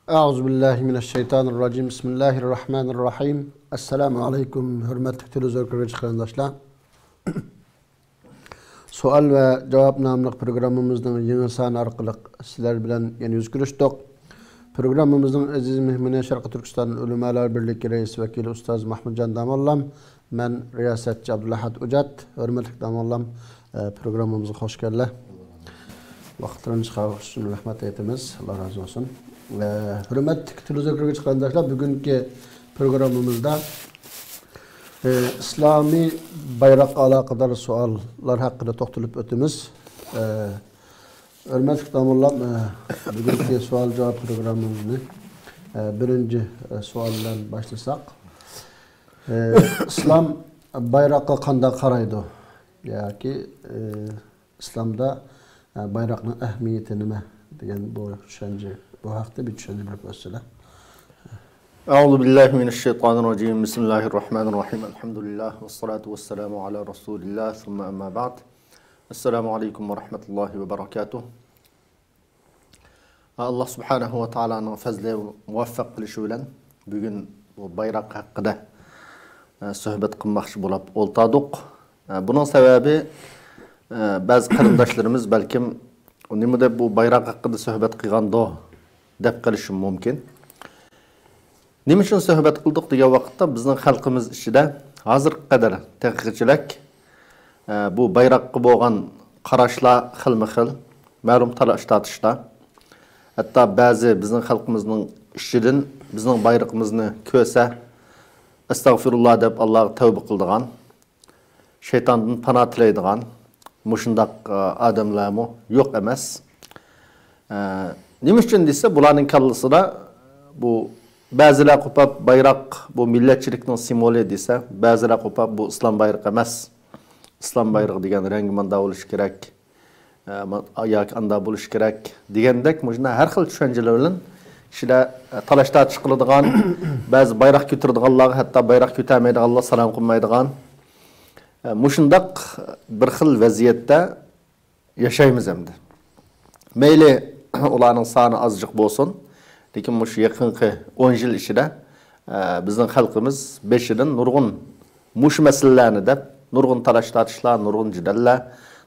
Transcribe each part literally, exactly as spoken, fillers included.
أعوذ بالله من الشيطان الرجيم. بسم الله الرحمن الرحيم. السلام عليكم، ھۆرمەتلىك تېلېۋىزور كۆرگۈچى قېرىنداشلار. سوئال ۋە جاۋاب ناملىق پروگراممىمىزنىڭ يېڭى سانى ئارقىلىق سىلەر بىلەن يەنە يۈز كۆرۈشتۇق. پروگراممىمىزنىڭ ئەزىز مېھمىنى شەرقىي تۈركىستان ئۆلىمالار بىرلىكى رەئىس ۋەكىلى ئۇستاز مەھمۇتجان داموللام، مەن رىياسەتچى ئابدۇلئەھەد ئۇجات. ھۆرمەتلىك داموللام، ئە، پروگراممىمىزغا خوش كەلدىلەر. ۋاقىتلىرىنى چىقارغان ئۈچۈن رەھمەت ئېيتىمىز. ئاللا رازى بولسۇن. ئە، ھۆرمەتلىك تېلېۋىزور كۆرگۈچى قېرىنداشلار، بۈگۈنكى پروگراممىمىزدا، ئە، ئىسلامىي بايراققا ئالاقىدار سوئاللار ھەققىدە توختىلىپ ئۆتىمىز. ئە، ھۆرمەتلىك داموللام، ئە، بۈگۈنكى سوئال جاۋاب پروگراممىمىزنى، ئە، بىرىنچى، ئە، سوئال بىلەن باشلىساق. ئە، ئىسلام بايراققا قانداق قارايدۇ؟ ياكى، ئە، ئىسلامدا، ئە، بايراقنىڭ ئەھمىيىتى نېمە دېگەن بۇ چۈشەنچە، بۇ ھەقتە بىر چۈشەنچە بېرىپ ئۆتسىلە. أعوذ بالله من الشيطان الرجيم. بسم الله الرحمن الرحيم. الحمد لله والصلاة والسلام على رسول الله ثم أما بعد. السلام عليكم ورحمة الله وبركاته. ئاللا سۇبھانەھۇ ۋە تائالانىڭ پەزلى مۇۋەپپەق قىلىشى بىلەن بۈگۈن بۇ بايراق ھەققىدە، ئە، سۆھبەت قىلماقچى بولاپ ئولتاردۇق. ئە، بۇنىڭ سەۋەبى، ئە، بەزى قېرىنداشلىرىمىز بەلكىم، «نېمە دەپ بۇ بايراق ھەققىدە سۆھبەت قىلغاندۇ؟» دەپ قېلىشى مۇمكىن. نېمە ئۈچۈن سۆھبەت قىلدۇق دېگەن ۋاقىتتا، بىزنىڭ خەلقىمىز ئىچىدە ھازىرغا قەدەر تېخىچىلەك، ئە، بۇ بايراققا بولغان قاراشلار خىلمۇ خىل، مەلۇم تالاش-تارتىشلار. ھەتتا بەزى بىزنىڭ خەلقىمىزنىڭ ئىچىدىن بىزنىڭ بايرىقىمىزنى كۆرسە، ئەستەغپىرۇللا دەپ ئاللاغا تەۋبە قىلىدىغان، شەيتاندىن پانا تىلەيدىغان مۇشۇنداق، ئە، ئادەملەرمۇ يوق ئەمەس. ئە، نېمە ئۈچۈن دېسە، بۇلارنىڭ كاللىسىدا بۇ بەزىلەر قوپاپ بايراق بۇ مىللەتچىلىكنىڭ سىمۋولى دېسە، بەزىلەر قوپاپ بۇ ئىسلام بايرىقى ئەمەس. ئىسلام بايرىقى دېگەن رەڭگى مانداق بولۇشى كېرەك. ئە، ما-، ياكى ئانداق بولۇشى كېرەك دېگەندەك مۇشۇنداق ھەر خىل چۈشەنچىلەر بىلەن كىشىلەر، ئە، تالاش-تارتىش قىلىدىغان، بەزى بايراق كۆتۈرىدىغانلارغا، ھەتتا بايراق كۆتەرمەيدىغانلار سالام قىلمايدىغان، ئە، مۇشۇنداق بىر خىل ۋەزىيەتتە ياشايمىز ئەمدى. مەيلى، ئۇلارنىڭ سانى ئازجىق بولسۇن، لېكىن مۇشۇ يېقىنقى ئون يىل ئىچىدە، ئە، بىزنىڭ خەلقىمىز بېشىدىن نۇرغۇن مۇشۇ مەسىلىلەرنى دەپ، نۇرغۇن تالاش-تارتىشلار، نۇرغۇن جېدەللەر،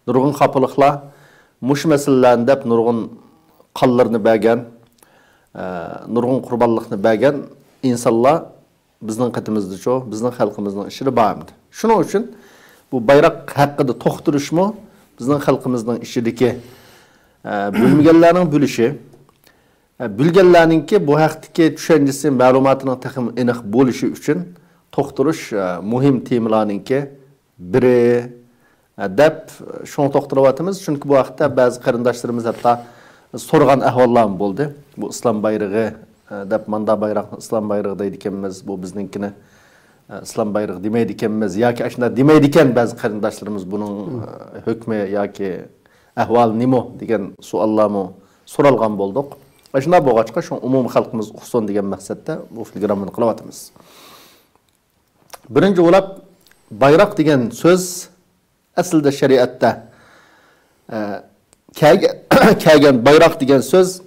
نۇرغۇن خاپىلىقلار، مۇشۇ مەسىلىلەرنى دەپ نۇرغۇن قانلىرىنى بەرگەن، ئە، نۇرغۇن قۇربانلىقنى بەرگەن ئىنسانلار بىزنىڭ قېتىمىزدىچۇ، بىزنىڭ خەلقىمىزنىڭ ئىچىدە بار ئەمدى. شۇنىڭ ئۈچۈن بۇ بايراق ھەققىدە توختىلىشمۇ بىزنىڭ خەلقىمىزنىڭ ئىچىدىكى، ئە، بىلمىگەنلەرنىڭ بىلىشى، ئە، بىلگەنلەرنىڭكى بۇ ھەقتىكى چۈشەنچىسى، مەلۇماتىنىڭ تېخىمۇ ئېنىق بولۇشى ئۈچۈن توختىلىش، ئە، مۇھىم تېمىلارنىڭكى بىرى، ئە، دەپ شۇڭا توختىلىۋاتىمىز. چۈنكى بۇ ھەقتە بەزى قېرىنداشلىرىمىز ھەتتا سورىغان ئەھۋاللارمۇ بولدى. بۇ ئىسلام بايرىغى، ئە، دەپ ماندا بايراقنى ئىسلام بايرىغى دەيدىكەنمىز، بۇ بىزنىڭكىنى، ئە، ئىسلام بايرىغى دېمەيدىكەنمىز ياكى ئاشۇنداق دېمەيدىكەن بەزى قېرىنداشلىرىمىز، بۇنىڭ، ئە، ھۆكمى ياكى ئەھۋالى نېمە دېگەن سوئاللارمۇ سورالغان بولدۇق. ئاشۇنداق بولغاچقا شۇڭا ئومۇمىي خەلقىمىز ئۇقسۇن دېگەن مەقسەتتە بۇ فىلىگراممىنى قىلىۋاتىمىز. بىرىنچى بولاپ، بايراق دېگەن سۆز ئەسلىدە شەرىئەتتە، ئە، كەلگە-، كەلگەن بايراق دېگەن سۆز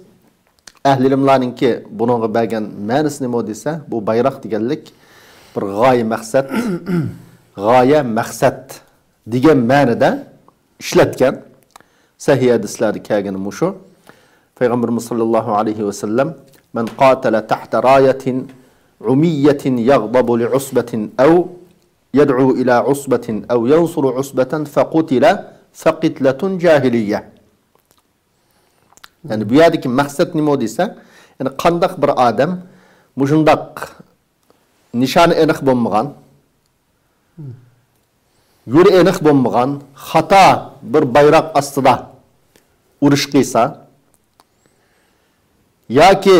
ئەھلى ئىلىملارنىڭكى بۇنىڭغا بەرگەن مەنىسى نېمە دېسە، بۇ بايراق دېگەنلىك بىر غايە مەقسەت، غايە مەقسەت دېگەن مەنىدە ئىشلەتكەن. سەھىھ ھەدىسلەردە كەلگىنى مۇشۇ. پەيغەمبىرىمىز ساللاللاھۇ ئەلەيھى ۋەسەللەم، «من قاتل تحت راية عمية يغضب لعصبة أو يدعو إلى عصبة أو ينصر عصبة فقتل فقتلة جاهلية.» يەنى بۇ يەردىكى مەقسەت نېمە دېسە، يەنى قانداق بىر ئادەم مۇشۇنداق نىشانى ئېنىق بولمىغان، يۈرى ئېنىق بولمىغان، خاتا بىر بايراق ئاستىدا ئۇرۇش قىلسا ياكى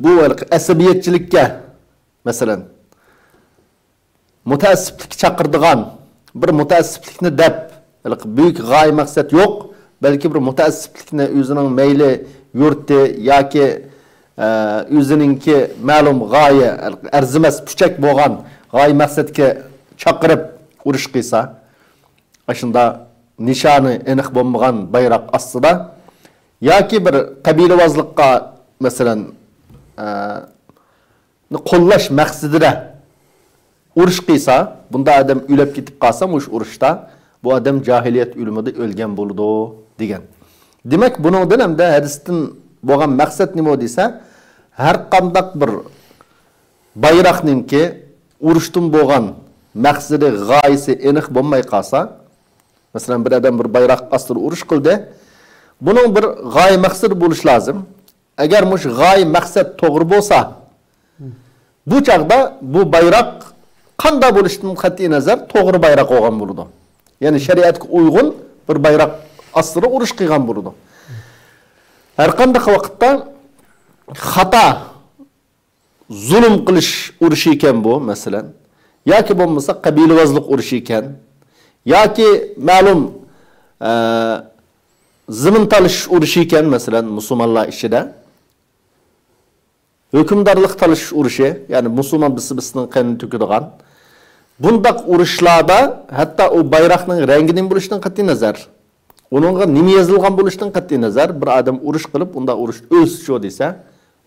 بۇ ھېلىقى ئەسەبىيەتچىلىككە، مەسىلەن، مۇتەئەسسىپلىككە چاقىرىدىغان بىر مۇتەئەسسىپلىكنى دەپ، ھېلىقى بۈيۈك غايە مەقسەت يوق، بەلكى بىر مۇتەئەسسىپلىكنى ئۆزىنىڭ مەيلى يۇرتى ياكى، ئە، ئۆزىنىڭكى مەلۇم غايە، ئەرزىمەس پۇچەك بولغان غايە مەقسەتكە چاقىرىپ ئۇرۇش قىلسا، ئاشۇنداق نىشانى ئېنىق بولمىغان بايراق ئاستىدا ياكى بىر قەبىلىۋازلىققا مەسىلەن، ئە، قوللاش مەقسىتىدە ئۇرۇش قىلسا، بۇندا ئادەم ئۆلۈپ كېتىپ قالسا مۇشۇ ئۇرۇشتا، بۇ ئادەم جاھىلىيەت ئۆلۈمىدە ئۆلگەن بولىدۇ، دېگەن. دېمەك، بۇنىڭدىن ھەمدە ھەدىستىن بولغان مەقسەت نېمە دېسە، ھەر قانداق بىر بايراقنىڭكى ئۇرۇشتىن بولغان مەقسىتى، غايىسى ئېنىق بولماي قالسا، مەسىلەن، بىر ئادەم بىر بايراق ئاستىدا ئۇرۇش قىلدى. بۇنىڭ بىر غايە مەقسىتى بولۇشى لازىم. ئەگەر مۇشۇ غايە مەقسەت توغرا بولسا، بۇ چاغدا بۇ بايراق قانداق بولۇشىدىن قەتئىي نەزەر توغرا بايراق بولغان بولىدۇ. يەنى شەرىئەتكە ئۇيغۇن بىر بايراق ئاستىدا ئۇرۇش قىلغان بولىدۇ. ھەر قانداق ۋاقىتتا خاتا، زۇلۇم قىلىش ئۇرۇشى ئىكەن بۇ، مەسىلەن. ياكى بولمىسا قەبىلىۋازلىق ئۇرۇشى ئىكەن. ياكى مەلۇم، ئە، زېمىن تالىشىش ئۇرۇشى ئىكەن، مەسىلەن، مۇسۇلمانلار ئىچىدە. ھۆكۈمدارلىق تالىشىش ئۇرۇشى، يەنى مۇسۇلمان بىرسى بىرسىنىڭ قېنىنى تۆكىدىغان. بۇنداق ئۇرۇشلاردا ھەتتا ئۇ بايراقنىڭ رەڭگى نېمە بولۇشىدىن قەتئىي نەزەر، ئۇنىڭغا نېمە يېزىلغان بولۇشىدىن قەتئىي نەزەر، بىر ئادەم ئۇرۇش قىلىپ، ئۇنداق ئۇرۇش ئۆلسىچۇ دېسە،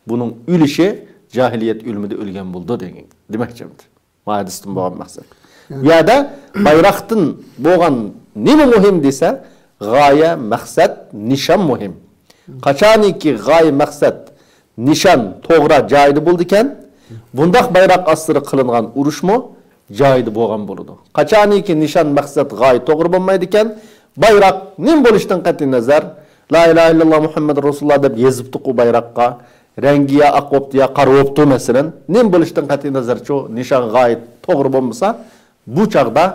بۇنىڭ ئۆلۈشى جاھىلىيەت ئۆلۈمىدە ئۆلگەن بولىدۇ دېگەن، دېمەكچى. ما ھەدىستىن بولغان مەقسەت. بۇ يەردە بايراقتىن بولغان نېمە مۇھىم دېسە، غايە، مەقسەت، نىشان مۇھىم. قاچانكى غايە، مەقسەت، نىشان توغرا جايىدا بولىدىكەن، بۇنداق بايراق ئاستىدا قىلىنغان ئۇرۇشمۇ جايىدا بولغان بولىدۇ. قاچانكى نىشان، مەقسەت، غايە توغرا بولمايدىكەن، بايراق نېمە بولۇشىدىن قەتئىي نەزەر، لا ئىلاھە ئىللاللا مۇھەممەد رەسۇلۇللا دەپ يېزىپتۇق ئۇ بايراققا، رەڭگى يا ئاق بوپتۇ يا قارا بوپتۇ، مەسىلەن، نېمە بولۇشىدىن قەتئىي نەزەر، شۇ نىشان، غايە توغرا بولمىسا، بۇ چاغدا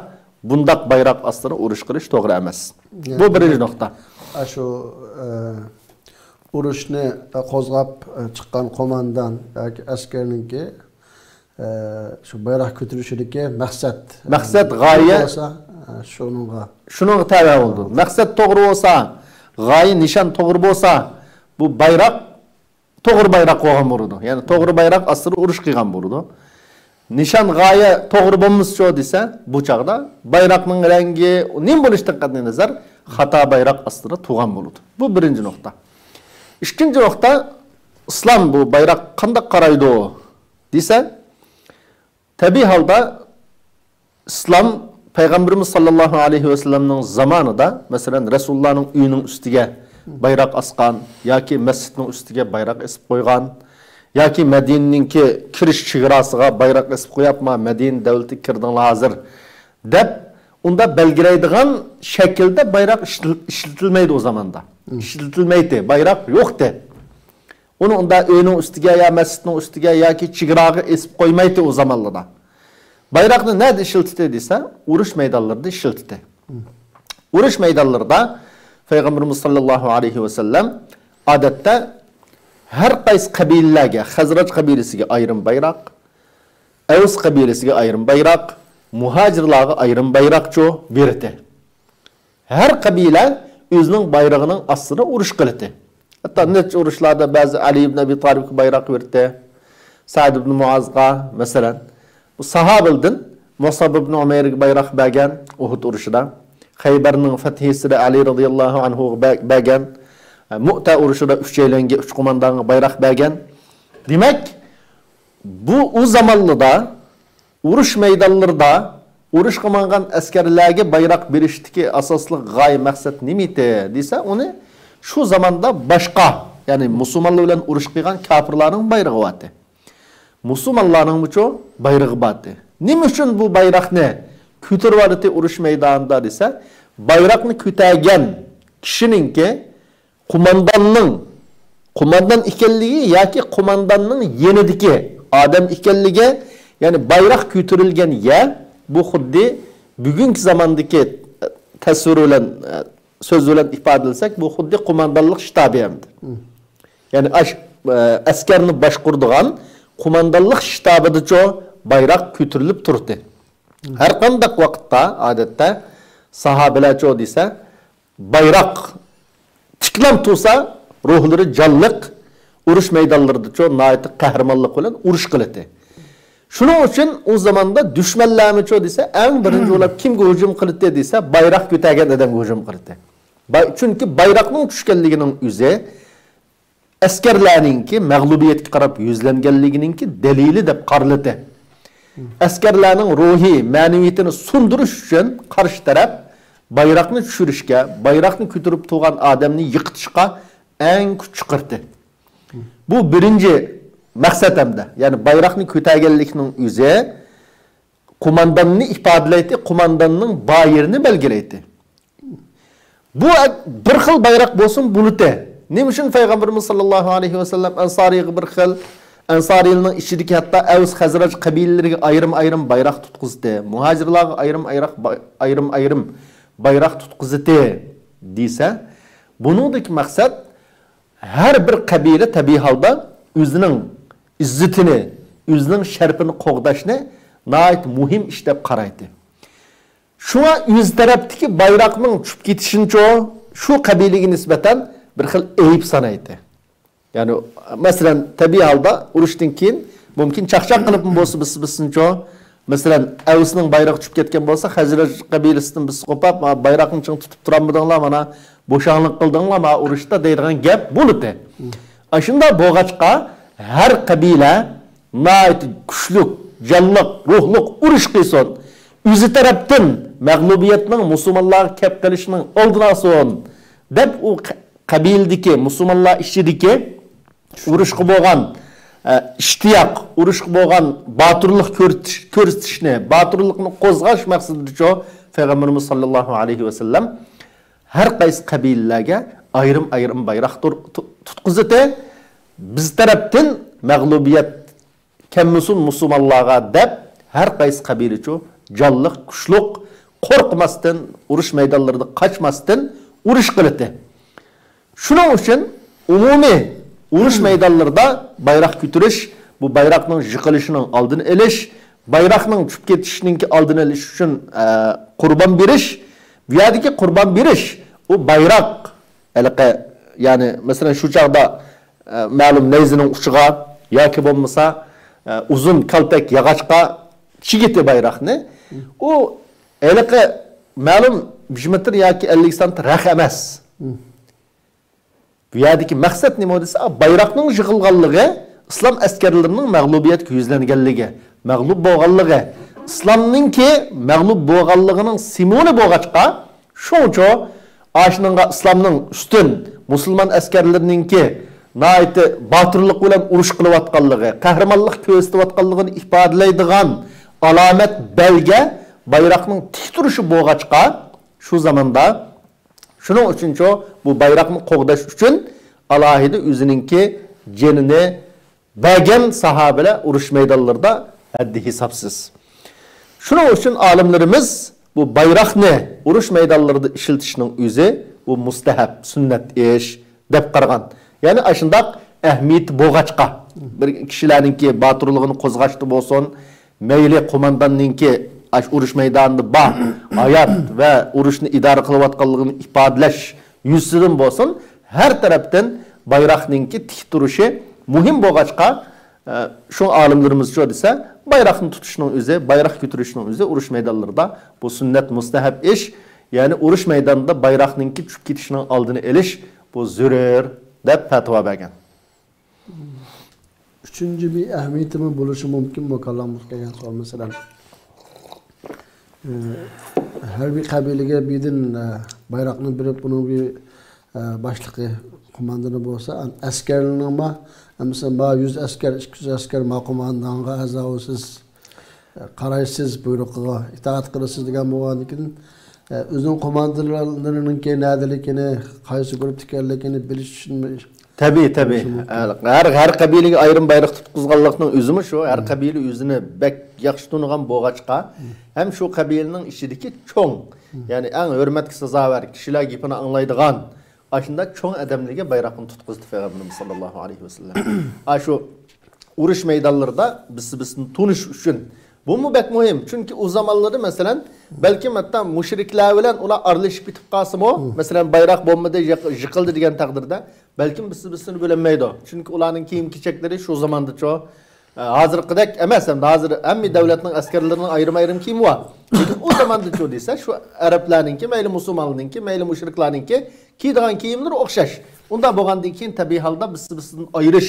بۇنداق بايراق ئاستىدا ئۇرۇش قىلىش توغرا ئەمەس. بۇ بىرىنچى نۇقتا. ئاشۇ، ئە، ئۇرۇشنى قوزغاپ، ئە، چىققان قوماندان ياكى ئەسكەرنىڭكى، ئە، شۇ بايراق كۆتۈرۈشىدىكى مەقسەت. مەقسەت، غايە. بولسا، ئە، شۇنىڭغا. شۇنىڭغا تەۋە بولىدۇ. مەقسەت توغرا بولسا، غايە، نىشان توغرا بولسا، بۇ بايراق توغرا بايراق بولغان بولىدۇ. يەنى توغرا بايراق ئاستىدا ئۇرۇش قىلغان بولىدۇ. نىشان، غايە توغرا بولمىسىچۇ دېسە، بۇ چاغدا بايراقنىڭ رەڭگى نېمە بولۇشىدىن قەتئىي نەزەر، خاتا بايراق ئاستىدا تۇرغان بولىدۇ. بۇ بىرىنچى نۇقتا. ئىككىنچى نۇقتا، ئىسلام بۇ بايراق قانداق قارايدۇ دېسە، تەبىئىي ھالدا ئىسلام پەيغەمبىرىمىز ساللاللاھۇ ئەلەيھى ۋەسەللەمنىڭ زامانىدا، مەسىلەن، رەسۇلۇللانىڭ ئۆيىنىڭ ئۈستىگە بايراق ئاسقان ياكى مەسچىتنىڭ ئۈستىگە بايراق ئېسىپ قويغان ياكى مەدىنىنىڭكى كىرىش چېگراسىغا بايراق ئېسىپ قويۇپ، ما مەدىنە دۆلىتىگە كىردىڭلار ھازىر دەپ، ئۇندا بەلگىلەيدىغان شەكىلدە بايراق ئىشلىتىل-، ئىشلىتىلمەيدۇ ئۇ زاماندا. ئىشلىتىلمەيتتى، بايراق يوقتى. ئۇنى ئۇنداق ئۆينىڭ ئۈستىگە يا مەسچىتنىڭ ئۈستىگە ياكى چېگراغا ئېسىپ قويمايتتى ئۇ زامانلىدا. بايراقنى نەدە ئىشلىتىتتى دېسە، ئۇرۇش مەيدانلىرىدا ئىشلىتىتتى. ئۇرۇش مەيدانلىرىدا پەيغەمبىرىمىز ساللاللاھۇ ئەلەيھى ۋەسەللەم ئادەتتە ھەر قايسى قەبىلىلەرگە، خەزرەج قەبىلىسىگە ئايرىم بايراق، ئەۋس قەبىلىسىگە ئايرىم بايراق، مۇھاجىرلارغا ئايرىم بايراقچۇ بېرىتتى. ھەر قەبىلە ئۆزىنىڭ بايرىقىنىڭ ئاستىدا ئۇرۇش قىلىتتى. ھەتتا نەچچە ئۇرۇشلاردا بەزى ئەلى ئىبن ئەبى تالىبقا بايراق بېرىتتى. سەئد ئىبن مۇئازغا، مەسىلەن، بۇ ساھابىلەردىن مۇسئەب ئىبن ئۇمەيرگە بايراق بەرگەن ئۇھۇد ئۇرۇشىدا. خەيبەرنىڭ فەتھىسىدە ئەلى رەزىياللاھۇ ئەنھۇغا بە-، بەرگەن. مۇئتە ئۇرۇشىدا ئۈچەيلەنگە، ئۈچ قوماندانغا بايراق بەرگەن. دېمەك، بۇ ئۇ زامانلىدا ئۇرۇش مەيدانلىرىدا ئۇرۇشقا ماڭغان ئەسكەرلەرگە بايراق بېرىشتىكى ئاساسلىق غايە مەقسەت نېمە ئىدى دېسە، ئۇنى شۇ زاماندا باشقا، يەنى مۇسۇلمانلار بىلەن ئۇرۇش قىلغان كاپىرلارنىڭ بايرىقى بارتى. مۇسۇلمانلارنىڭمۇچۇ بايرىقى بارتى. نېمە ئۈچۈن بۇ بايراقنى كۆتۈرۈۋالىتتى ئۇرۇش مەيدانىدا دېسە، بايراقنى كۆتەرگەن كىشىنىڭكى قومانداننىڭ قوماندان ئىكەنلىكى ياكى قومانداننىڭ يېنىدىكى ئادەم ئىكەنلىكى، يەنى بايراق كۆتۈرۈلگەن يەر، بۇ خۇددى بۈگۈنكى زاماندىكى، ئە، تەسۋىر بىلەن، ئە، سۆز بىلەن ئىپادىلىسەك، بۇ خۇددى قوماندانلىق شتابى ئەمدى. يەنى ئاش-، ئە، ئەسكەرنى باشقۇرىدىغان قوماندانلىق شتابىدىچۇ بايراق كۆتۈرۈلۈپ تۇردى. ھەر قانداق ۋاقىتتا، ئادەتتە، ساھابىلەرچۇ دېسە، بايراق تىكلەم تۇرسا، روھلىرى جانلىق، ئۇرۇش مەيدانلىرىدىچۇ ناھايىتى قەھرىمانلىق بىلەن ئۇرۇش قىلىتتى. شۇنىڭ ئۈچۈن ئۇ زاماندا دۈشمەنلەرمىچۇ دېسە، ئەڭ بىرىنچى بولۇپ كىمگە ھۇجۇم قىلىتتى دېسە، بايراق كۆتەرگەن ئادەمگە ھۇجۇم قىلىتتى. باي-، چۈنكى بايراقنىڭ چۈشكەنلىكىنىڭ ئۆزى ئەسكەرلەرنىڭكى مەغلۇبىيەتكە قاراپ يۈزلەنگەنلىكىنىڭكى دەلىلى دەپ قارىلىتى. ئەسكەرلەرنىڭ روھىي مەنىۋىيىتىنى سۇندۇرۇش ئۈچۈن قارشى تەرەپ بايراقنى چۈشۈرۈشكە، بايراقنى كۆتۈرۈپ تۇرغان ئادەمنى يىقىتىشقا ئەڭ كۈچ چىقىرتى. بۇ بىرىنچى مەقسەت ھەمدە، يەنى بايراقنى كۆتەرگەنلىكنىڭ ئۆزى قومانداننى ئىپادىلەيتتى، قومانداننىڭ بايىرىنى بەلگىلەيتتى. بۇ بىر خىل بايراق بولسۇن بولىدۇ. نېمە ئۈچۈن پەيغەمبىرىمىز ساللاللاھۇ ئەلەيھى ۋەسەللەم ئەنسارىيغا بىر خىل، ئەنسارىيلارنىڭ ئىچىدىكى ھەتتا ئەۋس خەزرەج قەبىلىلىرىگە ئايرىم-ئايرىم بايراق تۇتقۇزدى. مۇھاجىرلارغا ئايرىم-ئايرىم، ئايرىم-ئايرىم بايراق تۇتقۇزدى دېسە، بۇنىڭدىكى مەقسەت ھەر بىر قەبىلە تەبىئىي ھالدا ئۆزىنىڭ ئىززىتىنى، ئۆزىنىڭ شەرىپىنى قوغداشنى ناھايىتى مۇھىم ئىش دەپ قارايتتى. شۇڭا ئۆز تەرەپتىكى بايراقنىڭ چۈشۈپ كېتىشىنىچۇ شۇ قەبىلىگە نىسبەتەن بىر خىل ئەيىب سانايتتى. يەنى، مەسىلەن، تەبىئىي ھالدا ئۇرۇشتىن كېيىن مۇمكىن چاقچاق قىلىپمۇ بولسا بىرسى بىرسىنىچۇ، مەسىلەن، ئەۋسنىڭ بايرىقى چۈشۈپ كەتكەن بولسا، خەزرەج قەبىلىسىدىن بىرسى قوپاپ، «ما بايراقنى چىڭ تۇتۇپ تۇرالمىدىڭلار، مانا بوشاڭلىق قىلدىڭلار ما ئۇرۇشتا» دەيدىغان گەپ بولىدۇ. ئاشۇنداق بولغاچقا، ھەر قەبىلە ناھايىتى كۈچلۈك، جانلىق، روھلۇق ئۇرۇش قىلسۇن. ئۆزى تەرەپتىن مەغلۇبىيەتنىڭ مۇسۇلمانلارغا كەپ قېلىشىنىڭ ئالدىنى ئالسۇن، دەپ ئۇ قە-، قەبىلىدىكى، مۇسۇلمانلار ئىچىدىكى ئۇرۇشقا بولغان، ئە، ئىشتىياق، ئۇرۇشقا بولغان باتۇرلۇق كۆرسىتىش، كۆرسىتىشنى، باتۇرلۇقنى قوزغاش مەقسىتىدىچۇ پەيغەمبىرىمىز ساللاللاھۇ ئەلەيھى ۋەسەللەم ھەر قايسى قەبىلىلەرگە ئايرىم-ئايرىم بايراق تۇر-، تۇ-، تۇتقۇزدى. بىز تەرەپتىن مەغلۇبىيەت كەلمىسۇن مۇسۇلمانلارغا دەپ، ھەر قايسى قەبىلىچۇ جانلىق، كۈچلۈك، قورقماستىن، ئۇرۇش مەيدانلىرىدا قاچماستىن ئۇرۇش قىلىتتى. شۇنىڭ ئۈچۈن ئومۇمىي ئۇرۇش مەيدانلىرىدا بايراق كۆتۈرۈش، بۇ بايراقنىڭ يىقىلىشىنىڭ ئالدىنى ئېلىش، بايراقنىڭ چۈشۈپ كېتىشىنىڭكى ئالدىنى ئېلىش ئۈچۈن، ئە، قۇربان بېرىش، بۇ يەردىكى قۇربان بېرىش، ئۇ بايراق، ھېلىقى، يەنى، مەسىلەن، شۇ چاغدا، ئە، مەلۇم نەيزىنىڭ ئۇچىغا ياكى بولمىسا، ئە، ئۇزۇن كالتەك ياغاچقا چىگىتى بايراقنى، ئۇ ھېلىقى مەلۇم بىر مېتىر ياكى ئەللىك سانت رەق ئەمەس. بۇ يەردىكى مەقسەت نېمە دېسە، بايراقنىڭ يىغىلغانلىقى، ئىسلام ئەسكەرلىرىنىڭ مەغلۇبىيەتكە يۈزلەنگەنلىكى، مەغلۇپ بولغانلىقى، ئىسلامنىڭكى مەغلۇپ بولغانلىقىنىڭ سىمۋولى بولغاچقا، شۇڭىچۇ ئاشۇنىڭغا ئىسلامنىڭ ئۈستۈن، مۇسۇلمان ئەسكەرلىرىنىڭكى ناھايىتى باتۇرلۇق بىلەن ئۇرۇش قىلىۋاتقانلىقى، قەھرىمانلىق كۆرسىتىۋاتقانلىقىنى ئىپادىلەيدىغان ئالامەت بەلگە بايراقنىڭ تىك تۇرۇشى بولغاچقا، شۇ زاماندا شۇنىڭ ئۈچۈنچۇ بۇ بايراقنى قوغداش ئۈچۈن ئالاھىدە ئۆزىنىڭكى جېنىنى بەرگەن ساھابىلەر ئۇرۇش مەيدانلىرىدا ھەددى ھېسابسىز. شۇنىڭ ئۈچۈن ئالىملىرىمىز بۇ بايراقنى ئۇرۇش مەيدانلىرىدا ئىشلىتىشنىڭ ئۆزى بۇ مۇستەھەب، سۈننەت ئىش دەپ قارىغان. يەنى ئاشۇنداق ئەھمىيىتى بولغاچقا، بىر كىشىلەرنىڭكى باتۇرلۇقىنى قوزغاشتا بولسۇن، مەيلى قومانداننىڭكى ئاشۇ ئۇرۇش مەيدانىدا بار، ھايات ۋە ئۇرۇشنى ئىدارە قىلىۋاتقانلىقىنى ئىپادىلەش يۈزىسىدىن بولسۇن، ھەر تەرەپتىن بايراقنىڭكى تىك تۇرۇشى مۇھىم بولغاچقا، ئە، شۇڭا ئالىملىرىمىز شۇ دېسە، بايراقنى تۇتۇشنىڭ ئۆزى، بايراق كۆتۈرۈشنىڭ ئۆزى ئۇرۇش مەيدانلىرىدا بۇ سۈننەت، مۇستەھەب ئىش، يەنى ئۇرۇش مەيدانىدا بايراقنىڭكى چۈشۈپ كېتىشىنىڭ ئالدىنى ئېلىش، بۇ زۆرۈر دەپ پەتىۋا بەرگەن. ئۈچىنچى بىر ئەھمىيىتىمۇ بولۇشى مۇمكىن، بۇ كاللامغا كەلگەن سوئال، مەسىلەن، ئە، ھەربىي قەبىلىگە بىردىن، ئە، بايراقنى بېرىپ، ئۇنىڭ بىر، ئە، باشلىقى، قوماندانى بولسا، ئەسكەرلىرىنىڭمۇ، مەسىلەن، ما يۈز ئەسكەر، ئىككى يۈز ئەسكەر ما قوماندانغا ئەزا بولسىز، قارايسىز، بۇيرۇقىغا ئىتائەت قىلىسىز دېگەن بولغاندىكىن، ئە، ئۆزىنىڭ قوماندانلىرىنىڭكى نەدىلىكىنى، قايسى گۇرۇپپىدا ئىكەنلىكىنى بىلىش ئۈچۈن. تەبىئىي، تەبىئىي. مۇمكىن. ھەر، ھەر قەبىلىگە ئايرىم بايراق تۇتقۇزغانلىقنىڭ ئۆزىمۇ شۇ، ھەر قەبىلە ئۆزىنى بەك ياخشى تونۇغان بولغاچقا، ھەم شۇ قەبىلىنىڭ ئىچىدىكى چوڭ، يەنى ئەڭ ھۆرمەتكە سازاۋەر، كىشىلەر گېپىنى ئاڭلايدىغان، ئاشۇنداق چوڭ ئادەملەرگە بايراقنى تۇتقۇزدى پەيغەمبىرىمىز ساللاللاھۇ ئەلەيھى ۋەسەللەم. ئاشۇ ئۇرۇش مەيدانلىرىدا بىرسى بىرسىنى تونۇش ئۈچۈن. بۇمۇ بەك مۇھىم. چۈنكى ئۇ زامانلىرى، مەسىلەن، بەلكىم ھەتتا مۇشرىكلار بىلەن ئۇلار ئارىلىشىپ كېتىپ قالسىمۇ، مەسىلەن، بايراق بولمىدى، يىق-، يىقىلدى دېگەن تەقدىردە، بەلكىم بىرسى بىرسىنى بىلەلمەيدۇ. چۈنكى ئۇلارنىڭ كىيىم-كېچەكلىرى شۇ زاماندىچۇ، ئە، ھازىرقىدەك ئەمەس، ئەمدى ھازىر ھەممە دۆلەتنىڭ ئەسكەرلىرىنىڭ ئايرىم-ئايرىم كىيىمى بار. لېكىن ئۇ زاماندىچۇ دېسە، شۇ ئەرەبلەرنىڭكى، مەيلى مۇسۇلمانلارنىڭكى، مەيلى مۇشرىكلارنىڭكى كىيىدىغان كىيىملىرى ئوخشاش. ئۇنداق بولغاندىن كېيىن، تەبىئىي ھالدا بىرسى-بىرسىدىن ئايرىش،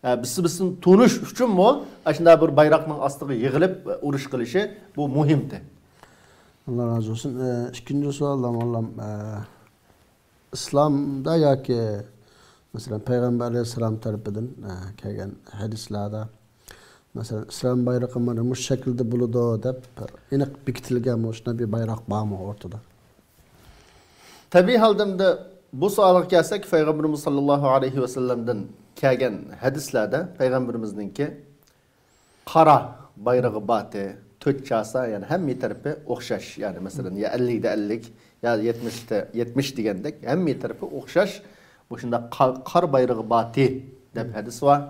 ئە، بىرسى-بىرسىنى تونۇش ئۈچۈنمۇ ئاشۇنداق بىر بايراقنىڭ ئاستىغا يىغىلىپ، ئە، ئۇرۇش قىلىشى بۇ مۇھىمتى. ئاللا رازى بولسۇن. ئە، ئىككىنچى سوئال، ئاللام، ئە، ئىسلامدا ياكى، مەسىلەن، پەيغەمبەر ئەلەيھىسسالام تەرىپىدىن، ئە، كەلگەن ھەدىسلەردە، مەسىلەن، ئىسلام بايرىقى مانا مۇشۇ شەكىلدە بولىدۇ دەپ بىر ئېنىق بېكىتىلگەن مۇشۇنداق بىر بايراق بارمۇ ئوتتۇرىدا؟ تەبىئىي ھالدا ئەمدى بۇ سوئالغا كەلسەك، پەيغەمبىرىمىز ساللاللاھۇ ئەلەيھى ۋەسەللەمدىن كەلگەن ھەدىسلەردە پەيغەمبىرىمىزنىڭكى قارا بايرىقى بارتى، تۆت چاسا، يەنى ھەممە تەرىپى ئوخشاش. يەنى مەسىلەن، يا ئەللىكتە ئەللىك، يا يەتمىشتە يەتمىش دېگەندەك، ھەممە تەرىپى ئوخشاش. مۇشۇنداق قا-، قارا بايرىقى بارتى دەپ ھەدىس بار.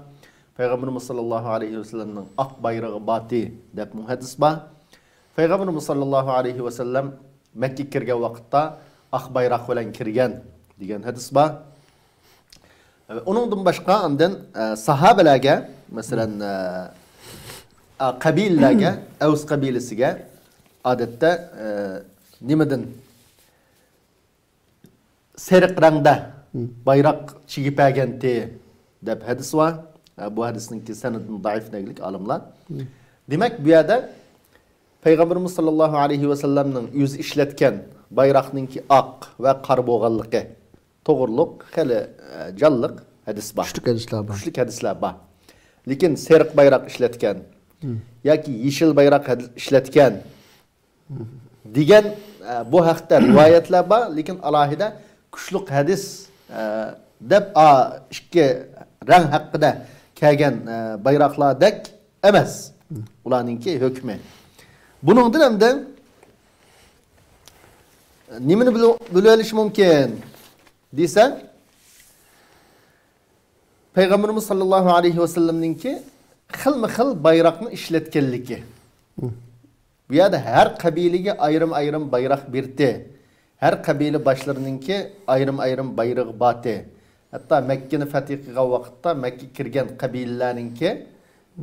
پەيغەمبىرىمىز ساللاللاھۇ ئەلەيھى ۋەسەللەمنىڭ ئاق بايرىقى بارتى دەپمۇ ھەدىس بار. پەيغەمبىرىمىز ساللاللاھۇ ئەلەيھى ۋەسەللەم مەككىگە كىرگەن ۋاقىتتا ئاق بايراق بىلەن كىرگەن دېگەن ھەدىس بار. ئۇنىڭدىن باشقا ئاندىن، ئە، ساھابىلەرگە، مەسىلەن، ئە، ئە، قەبىلىلەرگە، ئەۋس قەبىلىسىگە ئادەتتە، ئە، نېمىدىن سېرىق رەڭدە بايراق چىگىپ بەرگەنتى دەپ ھەدىس بار. ئە، بۇ ھەدىسنىڭكى سەنىدى زەئىپ دېگىلىك ئالىملار. دېمەك، بۇ يەردە پەيغەمبىرىمىز ساللاللاھۇ ئەلەيھى ۋەسەللەمنىڭ ئۆزى ئىشلەتكەن بايراقنىڭكى ئاق ۋە قارا بولغانلىقى توغرۇلۇق خېلى، ئە، جانلىق ھەدىس بار. كۈچلۈك ھەدىسلەر بار. كۈچلۈك ھەدىسلەر بار. لېكىن سېرىق بايراق ئىشلەتكەن ياكى يېشىل بايراق ھەد-، ئىشلەتكەن دېگەن، ئە، بۇ ھەقتە رىۋايەتلەر بار، لېكىن ئالاھىدە كۈچلۈك ھەدىس، ئە، دەپ، ئا، ئىككى رەڭ ھەققىدە كەلگەن، ئە، بايراقلاردەك ئەمەس ئۇلارنىڭكى ھۆكمى. بۇنىڭدىن ئەمدى نېمىنى بىلىۋ-، بىلىۋېلىش مۇمكىن دېسە، پەيغەمبىرىمىز ساللاللاھۇ ئەلەيھى ۋەسەللەمنىڭكى خىلمۇ خىل بايراقنى ئىشلەتكەنلىكى. بۇ يەردە ھەر قەبىلىگە ئايرىم-ئايرىم بايراق بېرىتتى. ھەر قەبىلە باشلىرىنىڭكى ئايرىم-ئايرىم بايرىقى بارتى. ھەتتا مەككىنى فەتھى قىلغان ۋاقىتتا مەككىگە كىرگەن قەبىلىلەرنىڭكى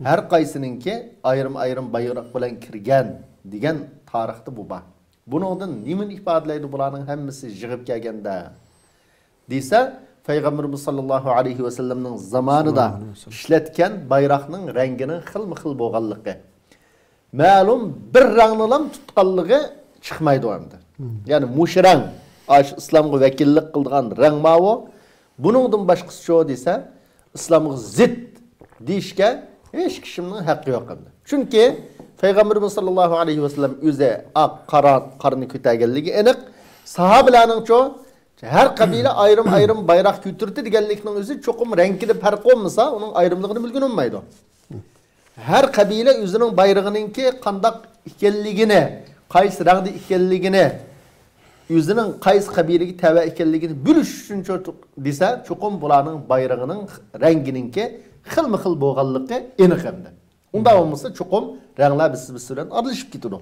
ھەر قايسىنىڭكى ئايرىم-ئايرىم بايراق بىلەن كىرگەن دېگەن تارىختا بۇ بار. بۇنىڭدىن نېمىنى ئىپادىلەيدۇ بۇلارنىڭ ھەممىسى يىغىپ كەلگەندە؟ دېسە، پەيغەمبىرىمىز ساللاللاھۇ ئەلەيھى ۋەسەللەمنىڭ زامانىدا ئىشلەتكەن بايراقنىڭ رەڭگىنىڭ خىلمۇ خىل بولغانلىقى. مەلۇم بىر رەڭنىلا تۇتقانلىقى چىقمايدۇ ئەمدى. يەنى مۇشۇ رەڭ، ئاشۇ ئىسلامغا ۋەكىللىك قىلىدىغان رەڭ ماۋۇ. بۇنىڭدىن باشقىسىچۇ دېسە، ئىسلامغا زىت دېيىشكە ھېچ كىشىنىڭ ھەققى يوق ئەمدى. چۈنكى پەيغەمبىرىمىز ساللاللاھۇ ئەلەيھى ۋەسەللەم ئۆزى ئاق، قارا، قارىنى كۆتەرگەنلىكى ئېنىق. ساھابىلەرنىڭچۇ ھەر قەبىلە ئايرىم-ئايرىم بايراق كۆتۈردى دېگەنلىكنىڭ ئۆزى چوقۇم رەڭگىدە پەرق بولمىسا، ئۇنىڭ ئايرىملىقىنى بىلگىلى بولمايدۇ. ھەر قەبىلە ئۆزىنىڭ بايرىقىنىڭكى قانداق ئىكەنلىكىنى، قايسى رەڭدە ئىكەنلىكىنى، ئۆزىنىڭ قايسى قەبىلىگە تەۋە ئىكەنلىكىنى بىلىش ئۈچۈن چو-، دېسە، چوقۇم بۇلارنىڭ بايرىقىنىڭ رەڭگىنىڭكى خىلمۇ خىل بولغانلىقى ئېنىق ئەمدى. ئۇنداق بولمىسا، چوقۇم رەڭلەر بىرسى-بىرسى بىلەن ئارىلىشىپ كېتىدۇ.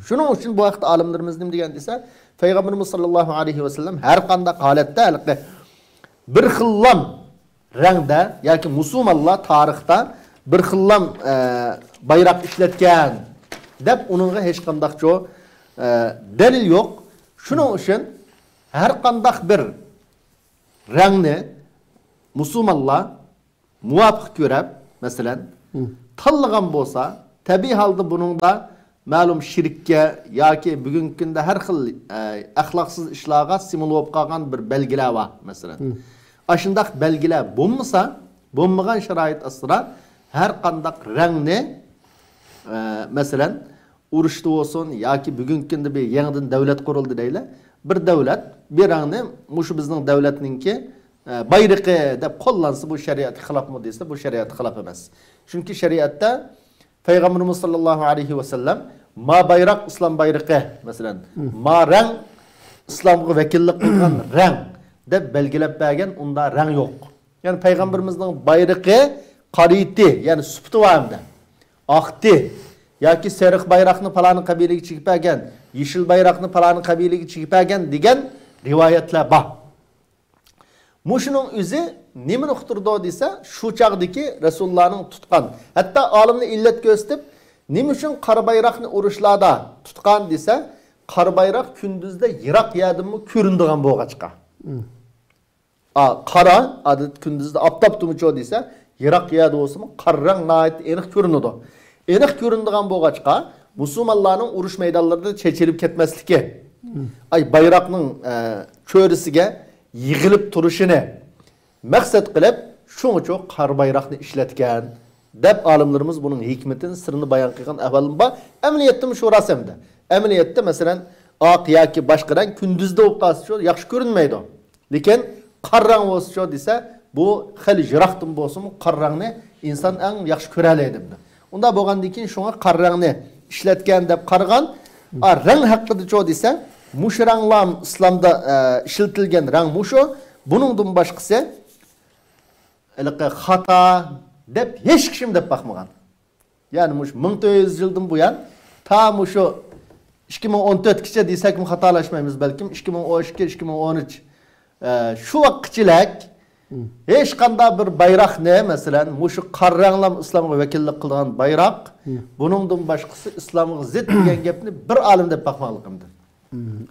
شۇنىڭ ئۈچۈن بۇ ھەقتە ئالىملىرىمىز نېمە دېگەن دېسە، پەيغەمبىرىمىز ساللاللاھۇ ئەلەيھى ۋەسەللەم ھەر قانداق ھالەتتە ھېلىقى بىر خىللام رەڭدە ياكى مۇسۇلمانلار تارىختا بىر خىللام، ئە، بايراق ئىشلەتكەن دەپ ئۇنىڭغا ھېچقانداقچۇ، ئە، دەلىل يوق. شۇنىڭ ئۈچۈن ھەر قانداق بىر رەڭنى مۇسۇلمانلار مۇۋاپىق كۆرەپ، مەسىلەن، تاللىغان بولسا، تەبىئىي ھالدا بۇنىڭدا مەلۇم شىرككە ياكى بۈگۈنكى كۈندە ھەر خىل، ئە، ئەخلاقسىز ئىشلارغا سىمۋول بولۇپ قالغان بىر بەلگىلەر بار، مەسىلەن. ئاشۇنداق بەلگىلەر بولمىسا، بولمىغان شارائىت ئاستىدا ھەر قانداق رەڭنى، ئە، مەسىلەن، ئۇرۇشتا بولسۇن ياكى بۈگۈنكى كۈندە بىر يېڭىدىن دۆلەت قۇرۇلدى دەيلى. بىر دۆلەت بىر رەڭنى مۇشۇ بىزنىڭ دۆلەتنىڭكى، ئە، بايرىقى دەپ قوللانسا، بۇ شەرىئەتكە خىلاپمۇ دېسە، بۇ شەرىئەتكە خىلاپ ئەمەس. چۈنكى شەرىئەتتە پەيغەمبىرىمىز ساللاللاھۇ ئەلەيھى ۋەسەللەم ما بايراق ئىسلام بايرىقى، مەسىلەن، ما رەڭ ئىسلامغا ۋەكىللىك قىلغان رەڭ دەپ بەلگىلەپ بەرگەن ئۇنداق رەڭ يوق. يەنى پەيغەمبىرىمىزنىڭ بايرىقى قارىيتى، يەنى سۈپىتى بار ئەمدى. ئاقتى ياكى سېرىق بايراقنى پالانى قەبىلىگە چىگىپ بەرگەن، يېشىل بايراقنى پالانى قەبىلىگە چىگىپ بەرگەن دېگەن رىۋايەتلەر بار. مۇشۇنىڭ ئۆزى نېمىنى ئۇقتۇرىدۇ دېسە، شۇ چاغدىكى رەسۇلۇللانىڭ تۇتقان، ھەتتا ئالىمنى ئىللەت كۆرسىتىپ، نېمە ئۈچۈن قارا بايراقنى ئۇرۇشلاردا تۇتقان دېسە، قارا بايراق كۈندۈزدە يىراق يەردىنمۇ كۆرۈنىدىغان بولغاچقا. ئا، قارا، ئادەتتە كۈندۈزدە ئاپتاپتىمۇچۇ دېسە، يىراق يەردە بولسىمۇ قارا رەڭ ناھايىتى ئېنىق كۆرۈنىدۇ. ئېنىق كۆرۈنىدىغان بولغاچقا، مۇسۇلمانلارنىڭ ئۇرۇش مەيدانلىرىدا چېچىلىپ كەتمەسلىكى، ئاي، بايراقنىڭ، ئە، چۆرىسىگە يىغىلىپ تۇرۇشىنى مەقسەت قىلىپ، شۇڭىچۇ قارا بايراقنى ئىشلەتكەن، دەپ ئالىملىرىمىز بۇنىڭ ھېكمىتىنى، سىرىنى بايان قىلغان ئەھۋالمۇ بار. ئەمەلىيەتتىمۇ شۇ راست ئەمدى. ئەمەلىيەتتە، مەسىلەن، ئاق ياكى باشقا رەڭ كۈندۈزدە بولۇپ قالسىچۇ ياخشى كۆرۈنمەيدۇ. لېكىن قارا رەڭ بولسىچۇ دېسە، بۇ خېلى يىراقتىن بولسىمۇ قارا رەڭنى ئىنسان ئەڭ ياخشى كۆرەلەيدۇ. ئۇنداق بولغاندىن كېيىن شۇڭا قارا رەڭنى ئىشلەتكەن دەپ قارىغان. ئا، رەڭ ھەققىدىچۇ دېسە، مۇشۇ رەڭلام ئىسلامدا، ئە، ئىشلىتىلگەن رەڭ مۇشۇ. بۇنىڭدىن باشقىسى ھېلىقى خاتا دەپ ھېچ كىشىم دەپ باقمىغان. يەنى مۇشۇ مىڭ تۆت يۈز يىلدىن بۇيان تا مۇشۇ ئىككى مىڭ ئون تۆتكىچە دېسەكمۇ خاتالاشمايمىز بەلكىم، ئىككى مىڭ ئون ئىككى، ئىككى مىڭ ئون ئۈچ، ئە، شۇ ۋاقىتقىچىلەك ھېچقانداق بىر بايراقنى، مەسىلەن، مۇشۇ قارا رەڭلام ئىسلامغا ۋەكىللىك قىلىدىغان بايراق، بۇنىڭدىن باشقىسى ئىسلامغا زىت دېگەن گەپنى بىر ئالىم دەپ باقمىغانلىقىمدىن.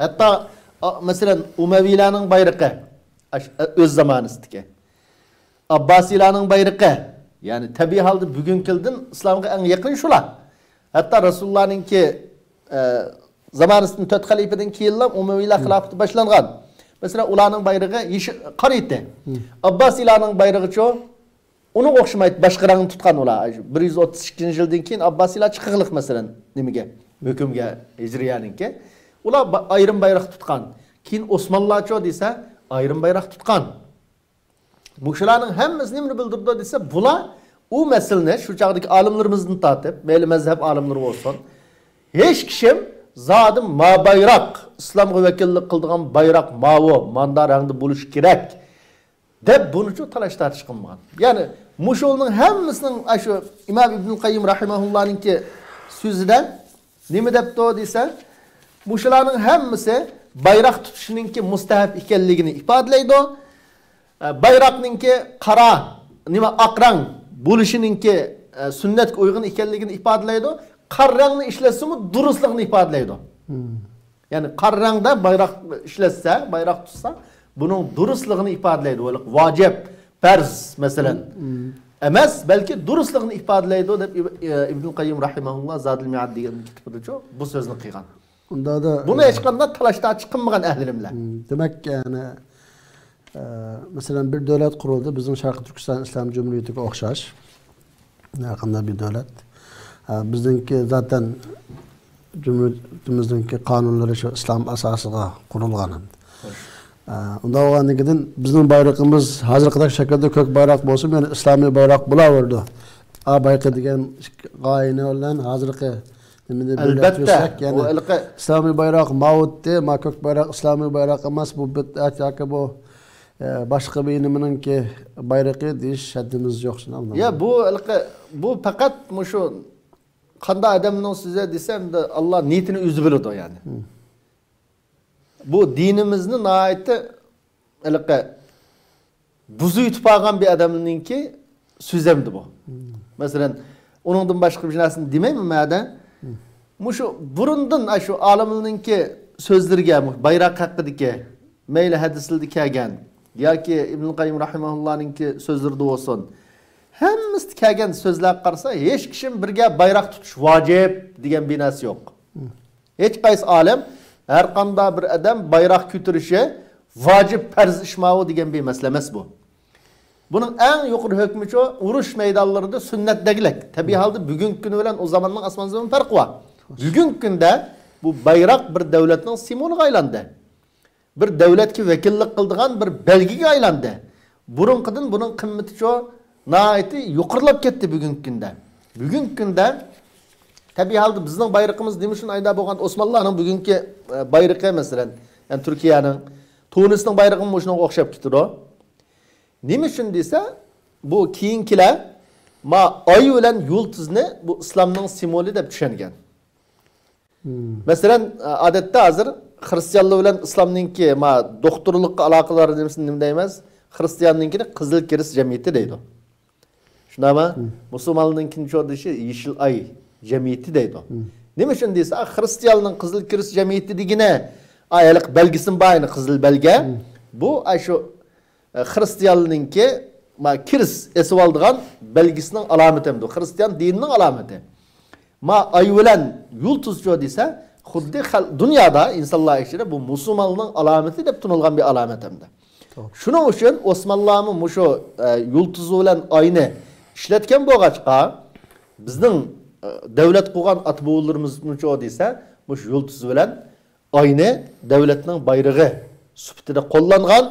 ھەتتا، ئا، مەسىلەن، ئۇمەۋىيلەرنىڭ بايرىقى، ئاش-، ئۆز زامانىسىدىكى. ئابباسىيلارنىڭ بايرىقى، يەنى تەبىئىي ھالدا بۈگۈنكىدىن ئىسلامغا ئەڭ يېقىن شۇلار. ھەتتا رەسۇلۇللانىڭكى، ئە، زامانىسىدىن تۆت خەلىپىدىن كېيىنلا ئۇمەۋىيلار خىلاپىتى باشلانغان. مەسىلەن، ئۇلارنىڭ بايرىقى يېشىل، قارا ئىدى. ئابباسىيلارنىڭ بايرىقىچۇ، ئۇنىڭغا ئوخشىمايدۇ، باشقا رەڭنى تۇتقان ئۇلار. بىر يۈز ئوتتۇز ئىككىنچى يىلدىن كېيىن ئابباسىيلار چىقىقلىق، مەسىلەن، نېمىگە؟ ھۆكۈمگە، ھىجرىيەنىڭكى. ئۇلار با-، ئايرىم بايراق تۇتقان. كېيىن ئوسمانلارچۇ دېسە، ئايرىم بايراق تۇتقان. مۇشۇلارنىڭ ھەممىسى نېمىنى بىلدۈرىدۇ دېسە، بۇلار ئۇ مەسىلىنى، شۇ چاغدىكى ئالىملىرىمىزدىن تارتىپ، مەيلى مەزھەپ ئالىملىرى بولسۇن، ھېچ كىشىم زادى ما بايراق، ئىسلامغا ۋەكىللىك قىلىدىغان بايراق ماۋۇ، ماندا رەڭدە بولۇشى كېرەك دەپ بۇنىچۇ تالاش تارتىش قىلمىغان. يەنى مۇشۇلارنىڭ ھەممىسىنىڭ، ئاشۇ ئىمام ئىبنۇل قەييىم رەھىمەھۇللانىڭكى سۆزىدە نېمە دەپتۇ دېسە، مۇشۇلارنىڭ ھەممىسى بايراق تۇتۇشنىڭكى مۇستەھەب ئىكەنلىكىنى ئىپادىلەيدۇ. ئە، بايراقنىڭكى قارا، نېمە، ئاق رەڭ بولۇشىنىڭكى، ئە، سۈننەتكە ئۇيغۇن ئىكەنلىكىنى ئىپادىلەيدۇ. قارا رەڭنى ئىشلەتسىمۇ دۇرۇسلۇقنى ئىپادىلەيدۇ. يەنى قارا رەڭدە بايراق ئىشلەتسە، بايراق تۇتسا، بۇنىڭ دۇرۇسلۇقىنى ئىپادىلەيدۇ. ۋاجىب، پەرز، مەسىلەن، ئەمەس، بەلكى دۇرۇسلۇقىنى ئىپادىلەيدۇ دەپ ئىب-، ئىبنۇل قەييىم رەھىمەھۇللا زادۇل مەئاد دېگەن كىتابىدىچۇ بۇ سۆزنى قىلغان. ئۇندا دا، بۇنى ھېچقانداق تالاش تارتىش قىلمىغان ئەھلى ئىلىملەر. مم، دېمەك، يەنى، ئە، مەسىلەن، بىر دۆلەت قۇرۇلدى، بىزنىڭ شەرقىي تۈركىستان ئىسلام جۇمھۇرىيىتىگە ئوخشاش. ھەر قانداق بىر دۆلەت. ئە، بىزنىڭكى زاتەن جۇمھۇرىيىتىمىزنىڭكى قانۇنلىرى شۇ ئىسلام ئاساسىغا قۇرۇلغان. ئە، ئۇنداق بولغاندىن كېيىن بىزنىڭ بايرىقىمىز ھازىرقىدەك شەكىلدە كۆك بايراق بولسىمۇ، يەنە ئىسلامىي بايراق بولاۋېرىدۇ. ئا بايقى دېگەن غايىنى بىلەن ھازىرقى نېمىنى بىرلەشتۈرسەك، يەنى ئىسلامىي بايراق ماۋۇتتى، ما كۆك بايراق ئىسلامىي بايراق ئەمەس، بۇ بىدئەت ياكى بۇ، ئە، باشقا بىر نېمىنىڭكى بايرىقى دېيىش ھەددىمىز يوق، شۇنداقمۇ؟ يا، بۇ ھېلىقى، بۇ پەقەت مۇشۇ قانداق ئادەمنىڭ سۆزى دېسە، ئەمدى ئاللا نىيىتىنى ئۆزى بىلىدۇ، يەنى. بۇ دىنىمىزنى ناھايىتى ھېلىقى بۇزۇۋېتىپ ئالغان بىر ئادەمنىڭكى سۆزى ئەمدى بۇ. مەسىلەن، ئۇنىڭدىن باشقا بىر نەرسىنى دېمەيمەن مەدە. مۇشۇ بۇرۇندىن ئاشۇ ئالىمنىڭكى سۆزلىرىگە، مۇ-، بايراق ھەققىدىكى مەيلى ھەدىسلىدە كەلگەن ياكى ئىبنۇل قەييىم رەھىمەھۇللانىڭكى سۆزلىرىدە بولسۇن، ھەممىسىدە كەلگەن سۆزلەرگە قارىسا، ھېچ كىشىم بىرگە بايراق تۇتۇش ۋاجىپ دېگەن بىر نەرسە يوق. ھېچقايسى ئالىم، ھەر قانداق بىر ئادەم بايراق كۆتۈرۈشى ۋاجىپ، پەرز ئىش ماۋۇ دېگەن بىر مەسىلە ئەمەس بۇ. بۇنىڭ ئەڭ يۇقىرى ھۆكمىچۇ، ئۇرۇش مەيدانلىرىدا سۈننەت دەگلىك. تەبىئىي ھالدا بۈگۈنكى كۈنى بىلەن ئۇ زاماننىڭ ئاسمان زېمىن پەرقى بار. بۈگۈنكى كۈندە بۇ بايراق بىر دۆلەتنىڭ سىمۋولىغا ئايلاندى. بىر دۆلەتكە ۋەكىللىك قىلىدىغان بىر بەلگىگە ئايلاندى. بۇرۇنقىدىن بۇنىڭ قىممىتىچۇ ناھايىتى يۇقىرىلاپ كەتتى بۈگۈنكى كۈندە. بۈگۈنكى كۈندە تەبىئىي ھالدا بىزنىڭ بايرىقىمىز نېمە ئۈچۈن ئايدا بولغان، ئوسمانلارنىڭ بۈگۈنكى، ئە، بايرىقى، مەسىلەن، يەنى تۈركىيەنىڭ، تۇنىسنىڭ بايرىقىمۇ مۇشۇنىڭغا ئوخشاپ كېتىدۇ. نېمە ئۈچۈن دېسە، بۇ كېيىنكىلەر ما ئاي بىلەن يۇلتۇزنى بۇ ئىسلامنىڭ سىمۋولى دەپ چۈشەنگەن. مەسىلەن، ئادەتتە ھازىر خرىستىيانلار بىلەن ئىسلامنىڭكى، ما، دوختۇرلۇققا ئالاقىدار نېمىسىنى نېمە دەيمىز؟ خرىستىياننىڭكىنى قىزىل كىرېست جەمئىيىتى دەيدۇ. شۇنداقمۇ؟ مۇسۇلمانلارنىڭكىنىچۇ دېيىشى يېشىل ئاي جەمئىيىتى دەيدۇ. نېمە ئۈچۈن دېسە، ئا، خرىستىياننىڭ قىزىل كىرېست جەمئىيىتى دېگىنى، ئا، ھېلىقى بەلگىسىمۇ بار ئەينى، قىزىل بەلگە. بۇ، ئا، شۇ ئە، خرىستىياننىڭكى، ما، كىرىست ئېسىۋالىدىغان بەلگىسىنىڭ ئالامىتى ھەمدۇ خرىستىيان دىنىنىڭ ئالامىتى. ما، ئاي بىلەن يۇلتۇزچۇ دېسە، خۇددى خەل-، دۇنيادا ئىنسانلار ئىچىدە بۇ مۇسۇلمانلىقنىڭ ئالامىتى دەپ تونۇلغان بىر ئالامەت ھەمدە. توغرا. شۇنىڭ ئۈچۈن ئوسمانلارمۇ مۇشۇ، ئە، يۇلتۇزى بىلەن ئاينى ئىشلەتكەن بولغاچقا، بىزنىڭ، ئە، دەۋلەت قۇرغان ئاتا-بوۋىلىرىمىزمۇچۇ دېسە، مۇشۇ يۇلتۇز بىلەن ئاينى دەۋلەتنىڭ بايرىقى سۈپىتىدە قوللانغان.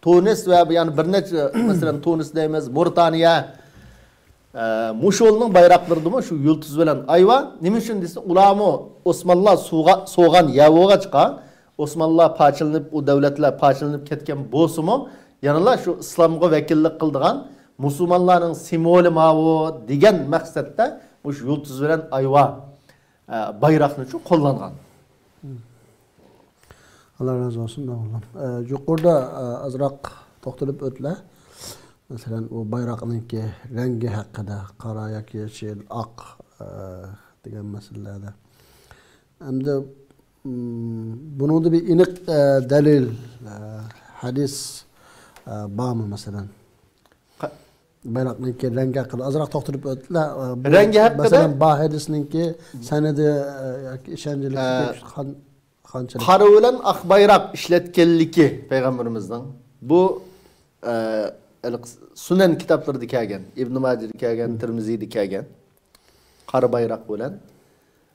تۇنىس ۋە يەنە بىر نەچچە، مەسىلەن، تۇنىس دەيمىز، مورىتانىيە، ئە، مۇشۇلنىڭ بايراقلىرىدىمۇ شۇ يۇلتۇز بىلەن ئاي بار. نېمە ئۈچۈن دېسە، ئۇلارمۇ ئوسمانلار سوغا-، سوغان يەر بولغاچقا، ئوسمانلار پارچىلىنىپ، ئۇ دەۋلەتلەر پارچىلىنىپ كەتكەن بولسىمۇ، يەنىلا شۇ ئىسلامغا ۋەكىللىك قىلىدىغان مۇسۇلمانلارنىڭ سىمۋولى ماۋۇ دېگەن مەقسەتتە مۇشۇ يۇلتۇز بىلەن ئاي بار، ئە، بايراقنىچۇ قوللانغان. ئاللا رازى بولسۇن، داۋاملام. ئە، يۇقىرىدا، ئە، ئازراق توختىلىپ ئۆتتىلە. مەسىلەن، ئۇ بايراقنىڭكى رەڭگى ھەققىدە، قارا ياكى يېشىل، ئاق، ئە، دېگەن مەسىلىلەردە. ئەمدى، م، بۇنىڭدا بىر ئېنىق، ئە، دەلىل، ئە، ھەدىس، ئە، بارمۇ، مەسىلەن؟ قا- بايراقنىڭكى رەڭگى ھەققىدە ئازراق توختىلىپ ئۆتتىلە. ئە، بۇ، رەڭگى ھەققىدە، مەسىلەن، بار ھەدىسنىڭكى سەنىدى، ئە، ياكى ئىشەنچلىكلىكى، ئە، قان-، قانچىلىك؟ قارا بىلەن ئاق بايراق ئىشلەتكەنلىكى پەيغەمبىرىمىزنىڭ. بۇ، ئە، ھېلىقى سۇنەن كىتابلىرىدا كەلگەن، ئىبن ماجىدا كەلگەن، تىرمىزىدە كەلگەن. قارا بايراق بىلەن،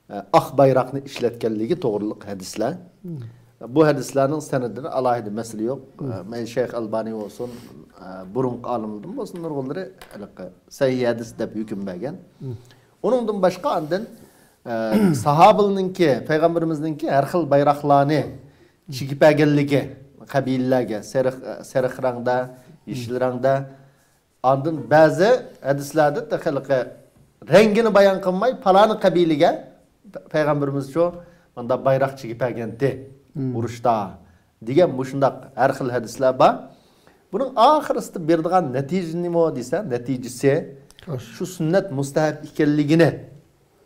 ئە، ئاق بايراقنى ئىشلەتكەنلىكى توغرىلىق ھەدىسلەر. بۇ ھەدىسلەرنىڭ سەنىدىدە ئالاھىدە مەسىلە يوق. ئە، مەن شەيخ ئەلبانى بولسۇن، ئە، بۇرۇنقى ئالىملاردىن بولسۇن، نۇرغۇنلىرى ھېلىقى سەھىھ ھەدىس دەپ ھۆكۈم بەرگەن. ئۇنىڭدىن باشقا ئاندىن، ئە، ساھابىلىرنىڭكى، پەيغەمبىرىمىزنىڭكى ھەر خىل بايراقلارنى چىگىپ بەرگەنلىكى، قەبىلىلەرگە سېرىق، سېرىق رەڭدە، يېشىل رەڭدە. ئاندىن بەزى ھەدىسلەردە تېخى ھېلىقى رەڭگىنى بايان قىلماي، پالانى قەبىلىگە پەيغەمبىرىمىز شۇ مۇنداق بايراق چىگىپ بەرگەنتى، ئۇرۇشتا دېگەن مۇشۇنداق ھەر خىل ھەدىسلەر بار. بۇنىڭ ئاخىرىسىدا بېرىدىغان نەتىجە نېمە دېسە، نەتىجىسى شۇ سۈننەت مۇستەھەب ئىكەنلىكىنى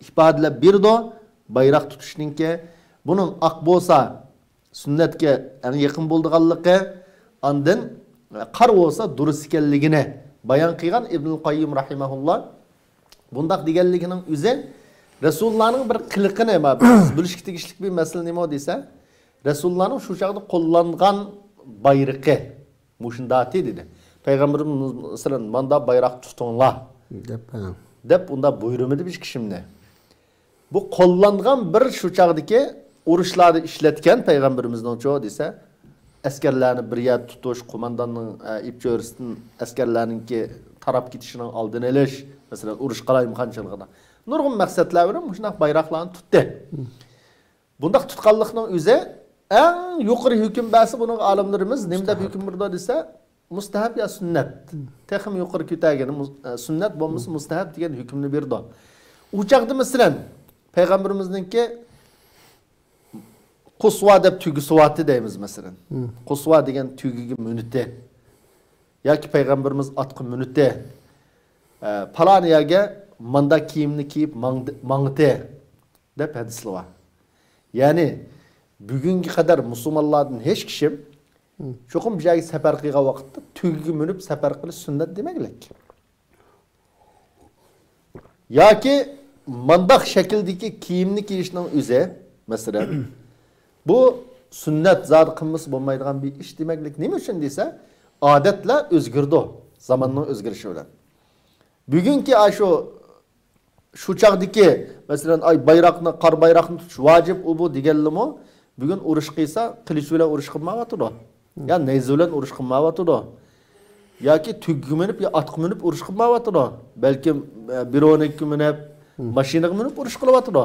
ئىپادىلەپ بېرىدۇ. بايراق تۇتۇشنىڭكى، بۇنىڭ ئاق بولسا، سۈننەتكە ئەڭ يېقىن بولىدىغانلىقى، ئاندىن قارا بولسا دۇرۇس ئىكەنلىكىنى بايان قىلغان ئىبنۇل قەييىم رەھىمەھۇللا. بۇنداق دېگەنلىكىنىڭ ئۆزى رەسۇلۇللانىڭ بىر قىلىقىنى، بىز بىلىشكە تېگىشلىك بىر مەسىلە نېمە دېسە، رەسۇلۇللانىڭ شۇ چاغدا قوللانغان بايرىقى مۇشۇنداقتى دېدى. پەيغەمبىرىمىز، مەسىلەن، ماندا بايراق تۇتۇڭلار دەپ، ھە، دەپ ئۇنداق بۇيرۇمىدى بىر كىشىمنى. بۇ قوللانغان بىر شۇ چاغدىكى ئۇرۇشلاردا ئىشلەتكەن پەيغەمبىرىمىزنىڭچۇ دېسە، ئەسكەرلەرنى بىر يەردە تۇتۇش، قومانداننىڭ، ئە، ئېپچۆرىسىدىن ئەسكەرلەرنىڭكى تاراپ كېتىشىنىڭ ئالدىنى ئېلىش، مەسىلەن، ئۇرۇش قالايمىقانچىلىقىدا نۇرغۇن مەقسەتلەر بىلەن مۇشۇنداق بايراقلارنى تۇتتى. بۇنداق تۇتقانلىقنىڭ ئۆزى ئەڭ يۇقىرى ھۆكۈم بەرسە بۇنىڭغا ئالىملىرىمىز نېمە دەپ ھۆكۈم بېرىدۇ دېسە، مۇستەھەب يا سۈننەت. تېخىمۇ يۇقىرى كۆتەرگىنى مۇس-، ئە، سۈننەت بولمىسا مۇستەھەب دېگەن ھۆكۈمنى بېرىدۇ. ئۇ چاغدا مەسىلەن، پەيغەمبىرىمىزنىڭكى قۇسۋا دەپ تۆگىسى بارتى دەيمىز مەسىلەن. قۇسۋا دېگەن تۆگىگە مىنىتى. ياكى پەيغەمبىرىمىز ئاتقا مىنىتى. ئە، پالان يەرگە ماندا كىيىمنى كىيىپ ماڭدى-، ماڭتى. دەپ ھەدىسلەر بار. يەنى بۈگۈنگە قەدەر مۇسۇلمانلاردىن ھېچ كىشىم چوقۇم بىر جايغا سەپەر قىلغان ۋاقىتتا تۆگىگە مىنىپ سەپەر قىلىش سۈننەت دېمەكلىك. ياكى مانداق شەكىلدىكى كىيىمنى كىيىشنىڭ ئۆزى، مەسىلەن، بۇ سۈننەت زادى قىلمىسا بولمايدىغان بىر ئىش دېمەكلىك. نېمە ئۈچۈن دېسە، ئادەتلەر ئۆزگىرىدۇ زاماننىڭ ئۆزگىرىشى بىلەن. بۈگۈنكى ئاشۇ شۇ چاغدىكى، مەسىلەن، ئاي بايراقنى، قارا بايراقنى تۇتۇش ۋاجىپ، ئۇ بۇ دېگەنلىمۇ، بۈگۈن ئۇرۇش قىلسا، قىلىچ بىلەن ئۇرۇش قىلمايۋاتىدۇ. يا نەيزە بىلەن ئۇرۇش قىلمايۋاتىدۇ. ياكى تۆگىگە مىنىپ، يا ئاتقا مىنىپ ئۇرۇش قىلمايۋاتىدۇ. بەلكىم، ئە، بىر ئون ئىككىگە مىنىپ، ماشىنىغا مىنىپ ئۇرۇش قىلىۋاتىدۇ.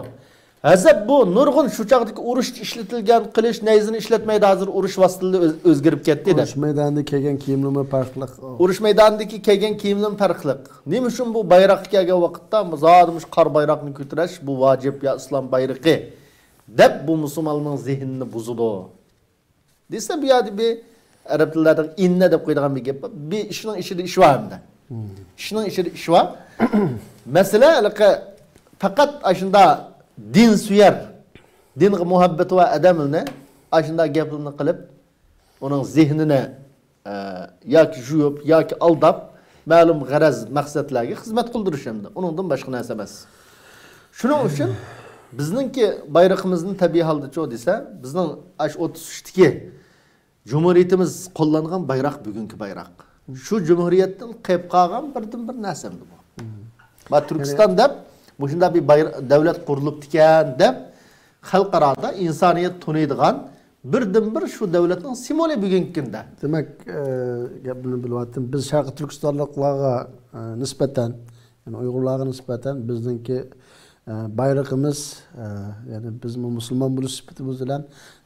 ھەزەپ بۇ نۇرغۇن شۇ چاغدىكى ئۇرۇشتا ئىشلىتىلگەن قىلىچ، نەيزىنى ئىشلەتمەيدۇ، ھازىر ئۇرۇش ۋاسىتىلىرى ئۆز-، ئۆزگىرىپ كەتتى دەپ. ئۇرۇش مەيدانىدا كىيگەن كىيىملىرىمۇ پەرقلىق. ئۇرۇش مەيدانىدىكى كىيگەن كىيىملىرىمۇ پەرقلىق. نېمە ئۈچۈن بۇ بايراققا كەلگەن ۋاقىتتا زادى مۇشۇ قارا بايراقنى كۆتۈرۈش، بۇ ۋاجىپ يا ئىسلام بايرىقى دەپ بۇ مۇسۇلماننىڭ زېھنىنى بۇزىدۇ. دېسە، بۇ يەردە بىر ئەرەب تىللاردا ئىننە دەپ قويىدىغان بىر گەپ بار. بىر ئىشنىڭ ئىچىدە ئىش بار ئەمدى. ئىشنىڭ ئىچىدە ئىش بار. مەسىلە، ھېلىقى پەقەت ئاشۇنداق دىنسۆيەر، دىنغا مۇھەببىتى بار ئادەملەرنى ئاشۇنداق گەپلەرنى قىلىپ، ئۇنىڭ زېھنىنى ئە، ياكى يۇيۇپ، ياكى ئالداپ، مەلۇم غەرەز، مەقسەتلەرگە خىزمەت قىلدۇرۇش ئەمدى. ئۇنىڭدىن باشقا نەرسە ئەمەس. شۇنىڭ ئۈچۈن بىزنىڭكى بايرىقىمىزنى تەبىئىي ھالدىچۇ دېسە، بىزنىڭ ئاشۇ ئوتتۇز ئۈچتىكى جۇمھۇرىيىتىمىز قوللانغان بايراق بۈگۈنكى بايراق. شۇ جۇمھۇرىيەتتىن قېلىپ قالغان بىردىنبىر نەرسە ئەمدى بۇ. ما تۈركىستان دەپ، مۇشۇنداق بىر بايرا-، دۆلەت قۇرۇلۇپتىكەن دەپ، خەلقئارادا ئىنسانىيەت تونۇيدىغان بىردىنبىر شۇ دۆلەتنىڭ سىمۋولى بۈگۈنكى كۈندە. دېمەك، ئە، گەپنى بىلىۋاتىمەن. بىز شەرقىي تۈركىستانلىقلارغا، ئە، نىسبەتەن، يەنى ئۇيغۇرلارغا نىسبەتەن بىزنىڭكى، ئە، بايرىقىمىز، ئە، يەنى بىزمۇ مۇسۇلمان بولۇش سۈپىتىمىز بىلەن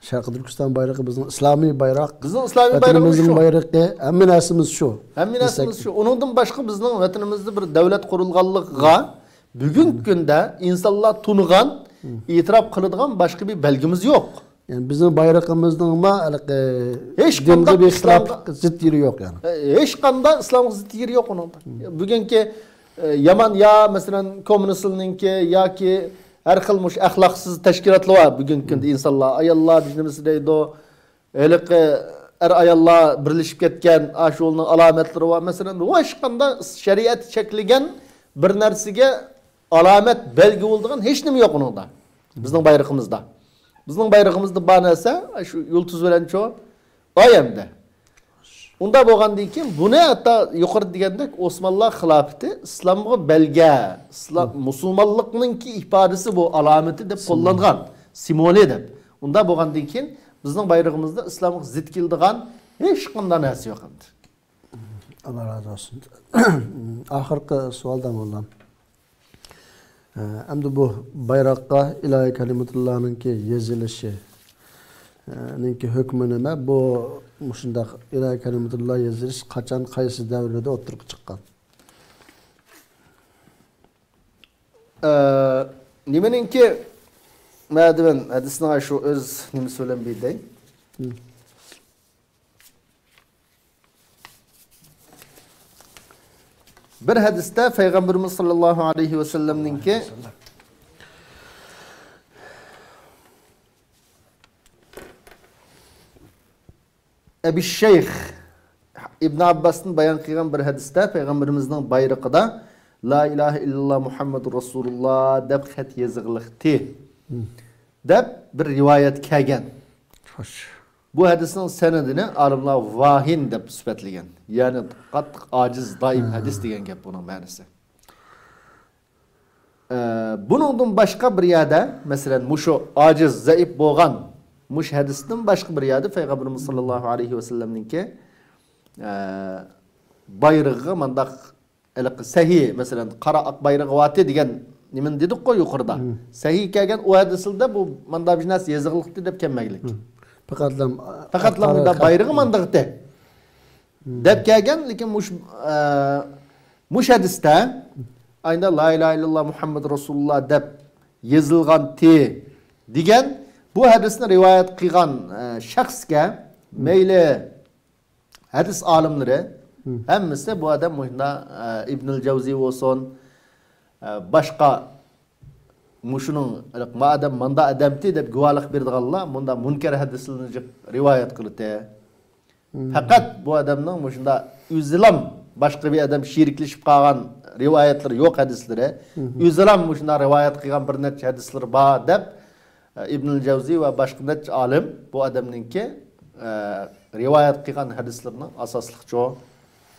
شەرقىي تۈركىستان بايرىقى بىزنىڭ ئىسلامىي بايراق. بىزنىڭ ئىسلامىي بايرىقىمىز ۋەتىنىمىزنىڭ شۇ. بايرىقى، ھەممە نەرسىمىز شۇ. ھەممە نەرسىمىز دېسەك. شۇ. ئۇنىڭدىن باشقا بىزنىڭ ۋەتىنىمىزدە بىر دۆلەت قۇرۇلغانلىقىغا بۈگۈنكى كۈندە ئىنسانلار تونۇغان، ئېتىراپ قىلىدىغان باشقا بىر بەلگىمىز يوق. يەنى بىزنىڭ بايرىقىمىزنىڭمۇ ھېلىقى ھېچ دىنغا قانداق بىر ئىسلامغا خىلاپ زىت يېرى يوق يەنى. ھېچ قانداق ئىسلامغا زىت يېرى يوق ئۇنىڭدا. بۈگۈنكى، ئە، يامان يا، مەسىلەن، كوممۇنىستلارنىڭكى ياكى ھەر خىل مۇشۇ ئەخلاقسىز تەشكىلاتلار بار بۈگۈنكى كۈندە ئىنسانلار، ئاياللار نېمىسى دەيدۇ، ھېلىقى ئەر-ئاياللار بىرلىشىپ كەتكەن، ئاشۇنىڭ ئالامەتلىرى بار. مەسىلەن، ھېچقانداق شەرىئەت چەكلىگەن بىر نەرسىگە ئالامەت، بەلگە بولىدىغان ھېچ نېمە يوق ئۇنىڭدا. بىزنىڭ بايرىقىمىزدا. بىزنىڭ بايرىقىمىزدا بار نەرسە شۇ يۇلتۇز بىلەن چۇ، ئاي ئەمدى. ئۇنداق بولغاندىن كېيىن بۇنى ھەتتا يۇقىرىدا دېگەندەك ئوسمانلار خىلاپىتى ئىسلامغا بەلگە، ئىسلام، مۇسۇلمانلىقنىڭكى ئىپادىسى بۇ، ئالامىتى دەپ قوللانغان، سىمۋولى دەپ. ئۇنداق بولغاندىن كېيىن بىزنىڭ بايرىقىمىزدا ئىسلامغا زىت كېلىدىغان ھېچقانداق نەرسە يوق ئەمدى. ئاللا رازى بولسۇن. ئاخىرقى سوئالدا موللام. ئەمدى بۇ بايراققا ئىلاھى كەلىمىتۇللانىڭكى يېزىلىشى، نىڭكى ھۆكمى نېمە؟ بۇ مۇشۇنداق ئىلاھى كەلىمىتۇللا يېزىلىش قاچان، قايسى دەۋرىدە ئوتتۇرىغا چىققان؟ ئە، نېمىنىڭكى، مەدىمەن ھەدىسنىڭ شۇ ئۆز نېمىسى بىلەن بىدەي. بىر ھەدىستە پەيغەمبىرىمىز ساللاللاھۇ ئەلەيھى ۋەسەللەمنىڭكى ئەبى شەيخ ئىبن ئابباستىن بايان قىلغان بىر ھەدىستە پەيغەمبىرىمىزنىڭ بايرىقىدا لا ئىلاھە ئىللاللا مۇھەممەدۇر رەسۇلۇللا دەپ خەت يېزىقلىقتى دەپ بىر رىۋايەت كەلگەن. خوش. بۇ ھەدىسنىڭ سەنىدىنى ئالىملار ۋاھىن دەپ سۈپەتلىگەن. يەنى قاتتىق ئاجىز، دائىم ھەدىس دېگەن گەپ بۇنىڭ مەنىسى. ئە، بۇنىڭدىن باشقا بىر يەردە، مەسىلەن، مۇشۇ ئاجىز، زەئىپ بولغان مۇشۇ ھەدىستىن باشقا بىر يەردە پەيغەمبىرىمىز ساللاللاھۇ ئەلەيھى ۋەسەللەمنىڭكى، ئە، بايرىقىغا مانداق ھېلىقى سەھىھ، مەسىلەن، قارا ئاق بايرىقى بارتى دېگەن نېمىنى دېدۇققۇ يۇقىرىدا. سەھىھ كەلگەن ئۇ ھەدىسلىدە بۇ ماندا بىر نەرسە يېزىقلىقتى دەپ كەلمەگلىك. پەقەتلا، پەقەتلا مۇندا بايرىقى مانداقتى دەپ كەلگەن، لېكىن مۇش-، ئە، مۇش ھەدىستە ئاينىدا لا ئىلاھە ئىللاللا مۇھەممەد رەسۇلۇللا دەپ يېزىلغانتى دېگەن بۇ ھەدىسنى رىۋايەت قىلغان، ئە، شەخسكە مەيلى ھەدىس ئالىملىرى ھەممىسى بۇ ئادەم مۇشۇنداق، ئە، ئىبنۇل جەۋزى بولسۇن، ئە، باشقا مۇشۇنىڭ، ما ئادەم ماندا ئادەمتى دەپ گۇۋاھلىق بېرىدىغانلار مۇنداق مۇنكەر ھەدىسلىرىنى جىق رىۋايەت قىلىتى. پەقەت بۇ ئادەمنىڭ مۇشۇنداق ئۆزىلام باشقا بىر ئادەم شېرىكلىشىپ قالغان رىۋايەتلىرى يوق ھەدىسلىرى. ئۆزىلام مۇشۇنداق رىۋايەت قىلغان بىر نەچچە ھەدىسلىرى بار دەپ، ئىبنۇل جەۋزى ۋە باشقا نەچچە ئالىم بۇ ئادەمنىڭكى، ئە، رىۋايەت قىلغان ھەدىسلىرىنىڭ ئاساسلىقچۇ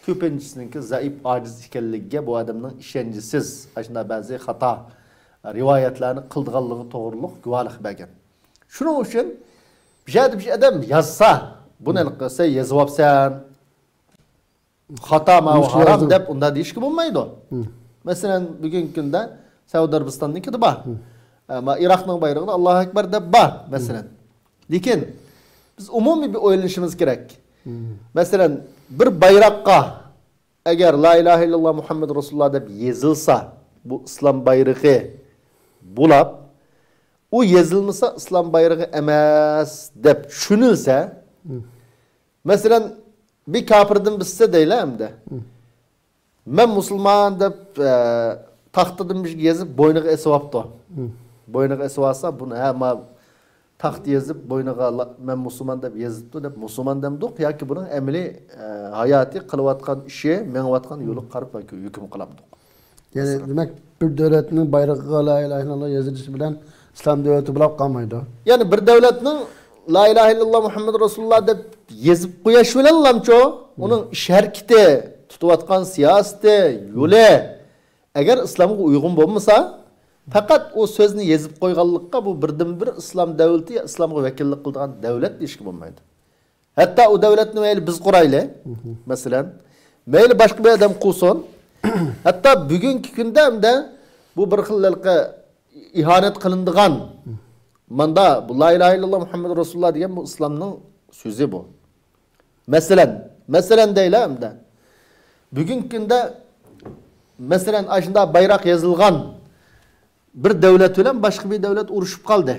كۆپىنچىسىنىڭكى زەئىپ، ئاجىز ئىكەنلىكىگە بۇ ئادەمنىڭ ئىشەنچىسىز، ئاشۇنداق بەزى خاتا رىۋايەتلەرنى قىلىدىغانلىقى توغرۇلۇق گۇۋاھلىق بەرگەن. شۇنىڭ ئۈچۈن بۇ يەردە بىر ئادەم يازسا، بۇنى قىلسا يېزىۋاپسەن، خاتا، ماۋۇ ھارام دەپ ئۇنداق دېيىشكە بولمايدۇ. مەسىلەن، بۈگۈنكى كۈندە سەئۇدى ئەرەبىستاننىڭكىدە بار. ئەمما ئىراقنىڭ بايرىقىدا ئاللاھۇ ئەكبەر دەپ بار، مەسىلەن. لېكىن بىز ئومۇمىي بىر ئويلىنىشىمىز كېرەك. مەسىلەن، بىر بايراققا ئەگەر لا ئىلاھە ئىللاللا مۇھەممەد رەسۇلۇللا دەپ يېزىلسا، بۇ ئىسلام بايرىقى بولاپ، ئۇ يېزىلمىسا ئىسلام بايرىقى ئەمەس دەپ چۈشىنىلسە، مەسىلەن، بىر كاپىردىن بىرسى دەيلى ئەمدى. مەن مۇسۇلمان دەپ، ئە، تاختىدىن بىر يېزىپ بوينىغا ئېسىۋاپتۇ. بوينىغا ئېسىۋالسا، بۇنى، ھە، ما، تاختا يېزىپ، بوينىغا لا-، «مەن مۇسۇلمان» دەپ يېزىپتۇ دەپ مۇسۇلمان دەمدۇق ياكى بۇنىڭ ئەمەلىي، ئە، ھاياتىي قىلىۋاتقان ئىشى، مېڭىۋاتقان يولىغا قاراپ ھۆكۈم قىلامدۇق؟ يەنى، مەسىلەن، دېمەك، بىر دۆلەتنىڭ بايرىقىغا لا ئىلاھە ئىللاللا يېزىلىشى بىلەن ئىسلام دۆلىتى بولۇپ قالمايدۇ. يەنى بىر دۆلەتنىڭ «لا ئىلاھە ئىللاللا مۇھەممەد رەسۇلۇللا» دەپ يېزىپ قويۇش بىلەنلامچۇ، ئۇنىڭ ئىش ھەرىكىتى، تۇتۇۋاتقان سىياسىتى، يولى، ئەگەر ئىسلامغا ئۇيغۇن بولمىسا، پەقەت ئۇ سۆزنى يېزىپ قويغانلىققا بۇ بىردىنبىر ئىسلام دۆلىتى يا ئىسلامغا ۋەكىللىك قىلىدىغان دۆلەت دېيىشكە بولمايدۇ. ھەتتا ئۇ دۆلەتنى مەيلى بىز قۇرايلى، مەسىلەن، مەيلى باشقا بىر ئادەم قۇرسۇن، ھەتتا بۈگۈنكى كۈندە ئەمدى بۇ بىر خىل ھېلىقى ئىھانەت قىلىنىدىغان، ماندا بۇ «لا ئىلاھە ئىللاللا مۇھەممەد رەسۇلۇللا» دېگەن بۇ ئىسلامنىڭ سۆزى بۇ. مەسىلەن، مەسىلەن دەيلى ئەمدى. بۈگۈنكى كۈندە، مەسىلەن، ئاشۇنداق بايراق يېزىلغان بىر دۆلەت بىلەن باشقا بىر دۆلەت ئۇرۇشۇپ قالدى.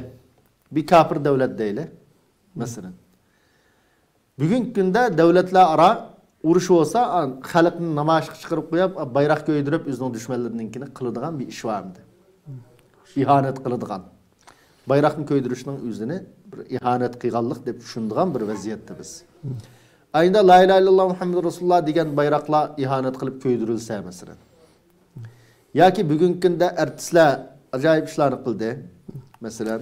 بىر كاپىر دۆلەت دەيلى، مەسىلەن. بۈگۈنكى كۈندە دۆلەتلەر ئارا ئۇرۇش بولسا، خەلقنى نامايىشقا چىقىرىپ قويۇپ، بايراق كۆيدۈرۈپ، ئۆزىنىڭ دۈشمەنلىرىنىڭكىنى قىلىدىغان بىر ئىش بار ئەمدى. ئىھانەت قىلىدىغان. بايراقنى كۆيدۈرۈشنىڭ ئۆزىنى بىر ئىھانەت قىلغانلىق دەپ چۈشىنىدىغان بىر ۋەزىيەتتە بىز. ئەينىدە «لا ئىلاھە ئىللاللا مۇھەممەد رەسۇلۇللا» دېگەن بايراقلار ئىھانەت قىلىپ كۆيدۈرۈلسە، مەسىلەن. ياكى بۈگۈنكى كۈندە ئارتىسلار ئاجايىپ ئىشلارنى قىلدى. مەسىلەن،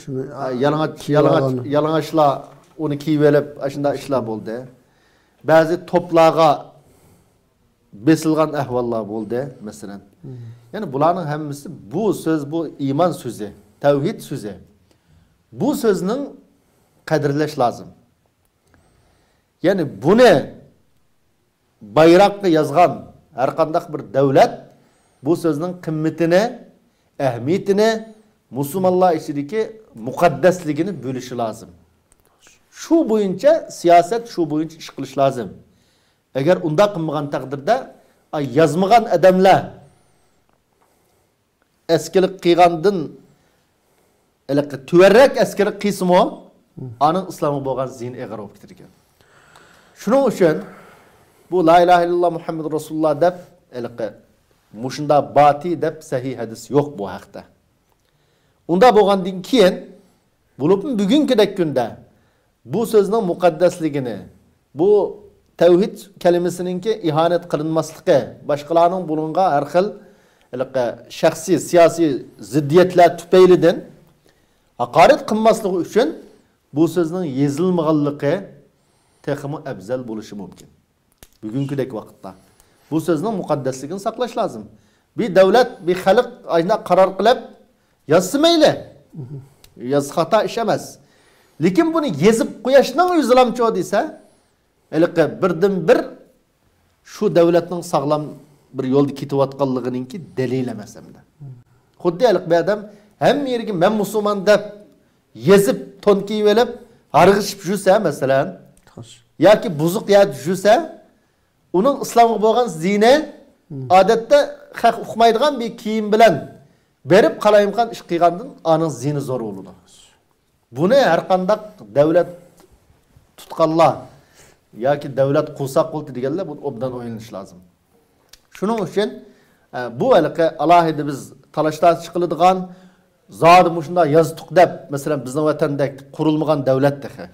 شۇنى، ئا، يالىڭاچ، كىيىۋالغان. يالىڭاچ، يالىڭاچلار ئۇنى كىيىۋېلىپ، ئاشۇنداق ئىشلار بولدى. بەزى توپلارغا بېسىلغان ئەھۋاللار بولدى، مەسىلەن. يەنى بۇلارنىڭ ھەممىسى بۇ سۆز، بۇ ئىمان سۆزى، تەۋھىد سۆزى. بۇ سۆزنىڭ قەدىرلەش لازىم. يەنى بۇنى بايراققا يازغان ھەر قانداق بىر دۆلەت بۇ سۆزنىڭ قىممىتىنى، ئەھمىيىتىنى، مۇسۇلمانلار ئىچىدىكى مۇقەددەسلىكىنى بىلىشى لازىم. شۇ بويىچە سىياسەت، شۇ بويىچە ئىش قىلىش لازىم. ئەگەر ئۇنداق قىلمىغان تەقدىردە، ئا، يازمىغان ئادەملەر ئەسكىلىك قىلغاندىن ھېلىقى تۆۋەنرەك ئەسكىلىك قىلسىمۇ، ئانىڭ ئىسلامغا بولغان زىيىنى ئېغىر بولۇپ كېتىدىكەن. شۇنىڭ ئۈچۈن بۇ «لا ئىلاھە ئىللاللا مۇھەممەد رەسۇلۇللا» دەپ، ھېلىقى مۇشۇنداق باتى دەپ سەھىھ ھەدىس يوق بۇ ھەقتە. ئۇنداق بولغاندىن كېيىن، بولۇپمۇ بۈگۈنكىدەك كۈندە بۇ سۆزنىڭ مۇقەددەسلىكىنى، بۇ تەۋھىد كەلىمىسىنىڭكى ئىھانەت قىلىنماسلىقى، باشقىلارنىڭ بۇنىڭغا ھەر خىل ھېلىقى شەخسىي، سىياسىي زىددىيەتلەر تۈپەيلىدىن ھاقارەت قىلماسلىقى ئۈچۈن بۇ سۆزنىڭ يېزىلمىغانلىقى تېخىمۇ ئەۋزەل بولۇشى مۇمكىن. بۈگۈنكىدەك ۋاقىتتا بۇ سۆزنىڭ مۇقەددەسلىكىنى ساقلاش لازىم. بىر دۆلەت، بىر خەلق ئاشۇنداق قارار قىلىپ يازسا مەيلى. يازسا خاتا ئىش ئەمەس. لېكىن بۇنى يېزىپ قويۇشنىڭ ئۆزىلامچۇ دېسە، ھېلىقى بىردىنبىر شۇ دۆلەتنىڭ ساغلام بىر يولدا كېتىۋاتقانلىقىنىڭكى دەلىلى ئەمەس ئەمدى. خۇددى ھېلىقى بىر ئادەم ھەممە يېرىگە «مەن مۇسۇلمان» دەپ يېزىپ، تون كىيىۋېلىپ، ھارغىشىپ يۈرسە، مەسىلەن، ياكى بۇزۇق يەردە يۈرسە، ئۇنىڭ ئىسلامغا بولغان زىيىنى، ئادەتتە خەق ئۇقمايدىغان بىر كىيىم بىلەن بېرىپ قالايمىقان ئىش قىلغاندىن ئانىڭ زىيىنى زور بولىدۇ. بۇنى ھەر قانداق دۆلەت تۇتقانلار ياكى دۆلەت قۇرساق قۇلتى دېگەنلەر بۇنى ئوبدان ئويلىنىش لازىم. شۇنىڭ ئۈچۈن، ئە، بۇ ھېلىقى ئالاھىدە بىز تالاش-تارتىش قىلىدىغان، زادى مۇشۇنداق يازتۇق دەپ، مەسىلەن، بىزنىڭ ۋەتەندەك قۇرۇلمىغان دۆلەت تېخى.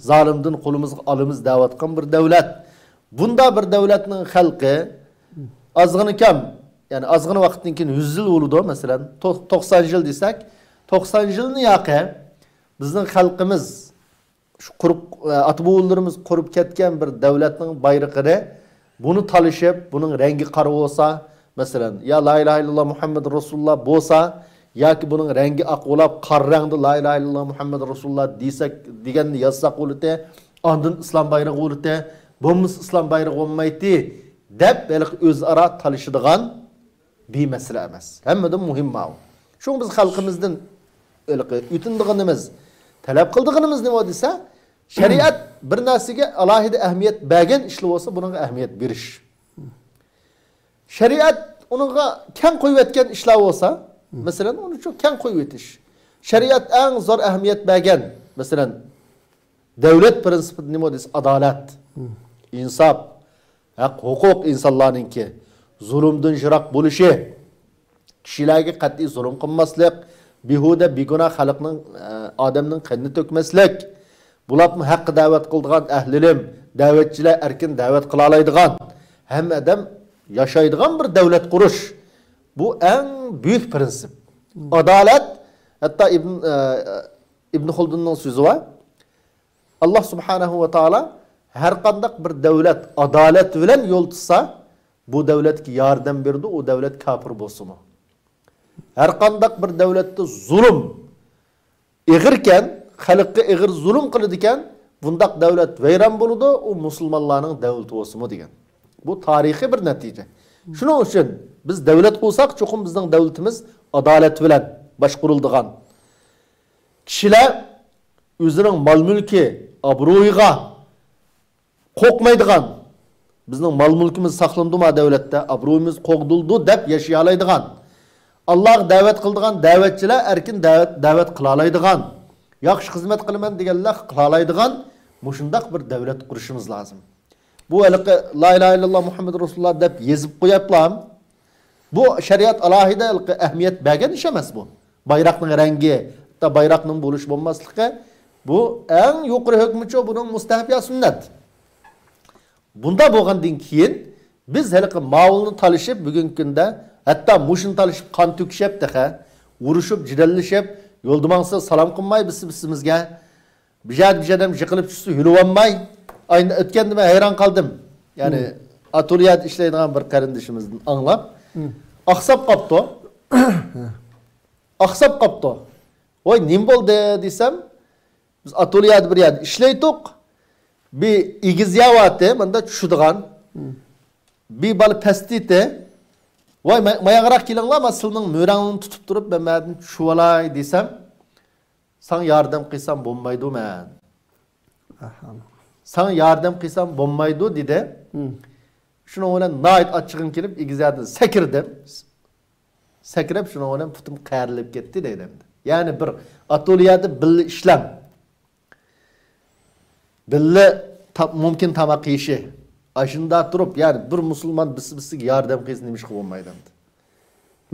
زالىمدىن قولىمىزغا ئالىمىز دەۋاتقان بىر دۆلەت. بۇنداق بىر دۆلەتنىڭ خەلقى ئازغىنا كەم، يەنى ئازغىنا ۋاقىتتىن كېيىن يۈز يىل بولىدۇ، مەسىلەن، تو-، توقسان يىل دېسەك، توقسان يىلنى ياقى بىزنىڭ خەلقىمىز شۇ قۇرۇپ، ئاتا-بوۋىلىرىمىز قۇرۇپ كەتكەن بىر دۆلەتنىڭ بايرىقىنى، بۇنى تالىشىپ، بۇنىڭ رەڭگى قارا بولسا، مەسىلەن، يا لا ئىلاھە ئىللاللا مۇھەممەد رەسۇلۇللا بولسا، ياكى بۇنىڭ رەڭگى ئاق بولاپ، قارا رەڭدە لا ئىلاھە ئىللاللا مۇھەممەد رەسۇلۇللا دېسەك، دېگەننى يازساق بولىدۇ، ئاندىن ئىسلام بايرىقى بولىدۇ، بولمىسا ئىسلام بايرىقى بولمايتتى، دەپ ھېلىقى ئۆزئارا تالىشىدىغان بىر مەسىلە ئەمەس. ھەممىدىن مۇھىم ماۋۇ. شۇڭا بىز خەلقىمىزدىن ھېلىقى ئۆتۈنىدىغىنىمىز، تەلەپ قىلىدىغىنىمىز نېمە دېسە، شەرىئەت بىر نەرسىگە ئالاھىدە ئەھمىيەت بەرگەن ئىشلار بولسا، بۇنىڭغا ئەھمىيەت بېرىش. شەرىئەت ئۇنىڭغا كەڭ قويۇۋەتكەن ئىشلار بولسا، مەسىلەن، ئۇنى شۇ كەڭ قويۇۋېتىش. شەرىئەت ئەڭ زور ئەھمىيەت بەرگەن، مەسىلەن، دۆلەت پىرىنسىپىدا نېمە دېسە، ئادالەت، ئىنساپ، ھەق، ھوقۇق، ئىنسانلارنىڭكى زۇلۇمدىن يىراق بولۇشى، كىشىلەرگە قەتئىي زۇلۇم قىلماسلىق، بىھۇدە، بىگۇناھ خەلقنىڭ، ئە، ئادەمنىڭ قېنىنى تۆكمەسلىك. بۇلاپمۇ ھەققە دەۋەت قىلىدىغان ئەھلىلىم، دەۋەتچىلەر ئەركىن دەۋەت قىلالايدىغان، ھەممە ئادەم ياشايدىغان بىر دەۋلەت قۇرۇش. بۇ ئەڭ بۈيۈك پىرىنسىپ. ئادالەت، ھەتتا ئىبن، ئە، ئىبن خولدۇننىڭ سۆزى بار. ئاللا سۇبھانەھۇ ۋە تائالا ھەر قانداق بىر دەۋلەت ئادالەت بىلەن يول تۇتسا، بۇ دەۋلەتكە ياردەم بېرىدۇ، ئۇ دەۋلەت كاپىر بولسىمۇ. ھەر قانداق بىر دەۋلەتتە زۇلۇم ئېغىركەن، خەلققە ئېغىر زۇلۇم قىلىدىكەن، بۇنداق دەۋلەت ۋەيران بولىدۇ، ئۇ مۇسۇلمانلارنىڭ دەۋلىتى بولسىمۇ دېگەن. بۇ تارىخىي بىر نەتىجە. شۇنىڭ ئۈچۈن بىز دەۋلەت قۇرساق، چوقۇم بىزنىڭ دەۋلىتىمىز ئادالەت بىلەن باشقۇرۇلىدىغان. كىشىلەر ئۆزىنىڭ مال-مۈلكى، ئابرۇيىغا قورقمايدىغان، بىزنىڭ مال-مۈلكىمىز ساقلىنىدۇ ما دەۋلەتتە، ئابرۇيىمىز قوغدىلىدۇ دەپ ياشىيالايدىغان، ئاللاغا دەۋەت قىلىدىغان دەۋەتچىلەر ئەركىن دەۋەت، دەۋەت قىلالايدىغان، ياخشى خىزمەت قىلىمەن دېگەنلەر قىلالايدىغان مۇشۇنداق بىر دەۋلەت قۇرۇشىمىز لازىم. بۇ ھېلىقى لا ئىلاھە ئىللاللا مۇھەممەد رەسۇلۇللا دەپ يېزىپ قويۇپلا، بۇ شەرىئەت ئالاھىدە ھېلىقى ئەھمىيەت بەرگەن ئىش ئەمەس بۇ. بايراقنىڭ رەڭگى، ھەتتا بايراقنىڭ بولۇش بولماسلىقى، بۇ ئەڭ يۇقىرى ھۆكمىچۇ، بۇنىڭ مۇستەھەب يا سۈننەت. بۇنداق بولغاندىن كېيىن، بىز ھېلىقى ماۋۇلنى تالىشىپ، بۈگۈنكى كۈندە ھەتتا مۇشۇنى تالىشىپ، قان تۆكۈشۈپ تېخى، ئۇرۇشۇپ، جېدەللىشىپ، يولدا ماڭسا سالام قىلماي بىرسى بىرسىمىزگە، بىر يەردە بىر يەردە يىقىلىپ چۈشسە يۆلىۋالماي، ئاينى ئۆتكەندە مەن ھەيران قالدىم. يەنى، مم. ئاتوليەدە ئىشلەيدىغان بىر قېرىندىشىمىزدىن ئاڭلاپ، مم. ئاقساپ قاپتۇ. ئاقساپ قاپتۇ. ۋاي، نېمە بولدى دېسەم، بىز ئاتوليەدە بىر يەردە ئىشلەيتتۇق. بىر ئېگىز يەر بارتى، ماندا چۈشىدىغان. مم. بىر بالا پەستىتى. ۋاي، ما-، ماياغراق كېلىڭلار، ما سىلىنىڭ مۈرەڭلىرىنى تۇتۇپ تۇرۇپ، مەن مەدىن چۈشۈۋالاي دېسەم، ساڭا ياردەم قىلسام بولمايدۇ مەن. ئاھا. ساڭا ياردەم قىلسام بولمايدۇ دېدى. مم. شۇنىڭ بىلەن ناھايىتى ئاچچىقىم كېلىپ، ئېگىز يەردىن سەكرىدىم. سەكرەپ، شۇنىڭ بىلەن پۇتۇم قەرىلىپ كەتتى دەيدۇ ئەمدى. يەنى بىر ئاتوليەدە بىللە ئىشلەڭ. بىللە تا-، مۇمكىن تاماق يېيىشى. ئاشۇنداق تۇرۇپ، يەنى بىر مۇسۇلمان بىرسى بىرسىگە ياردەم قىلسا نېمە ئىشقا بولمايدۇ ئەمدى؟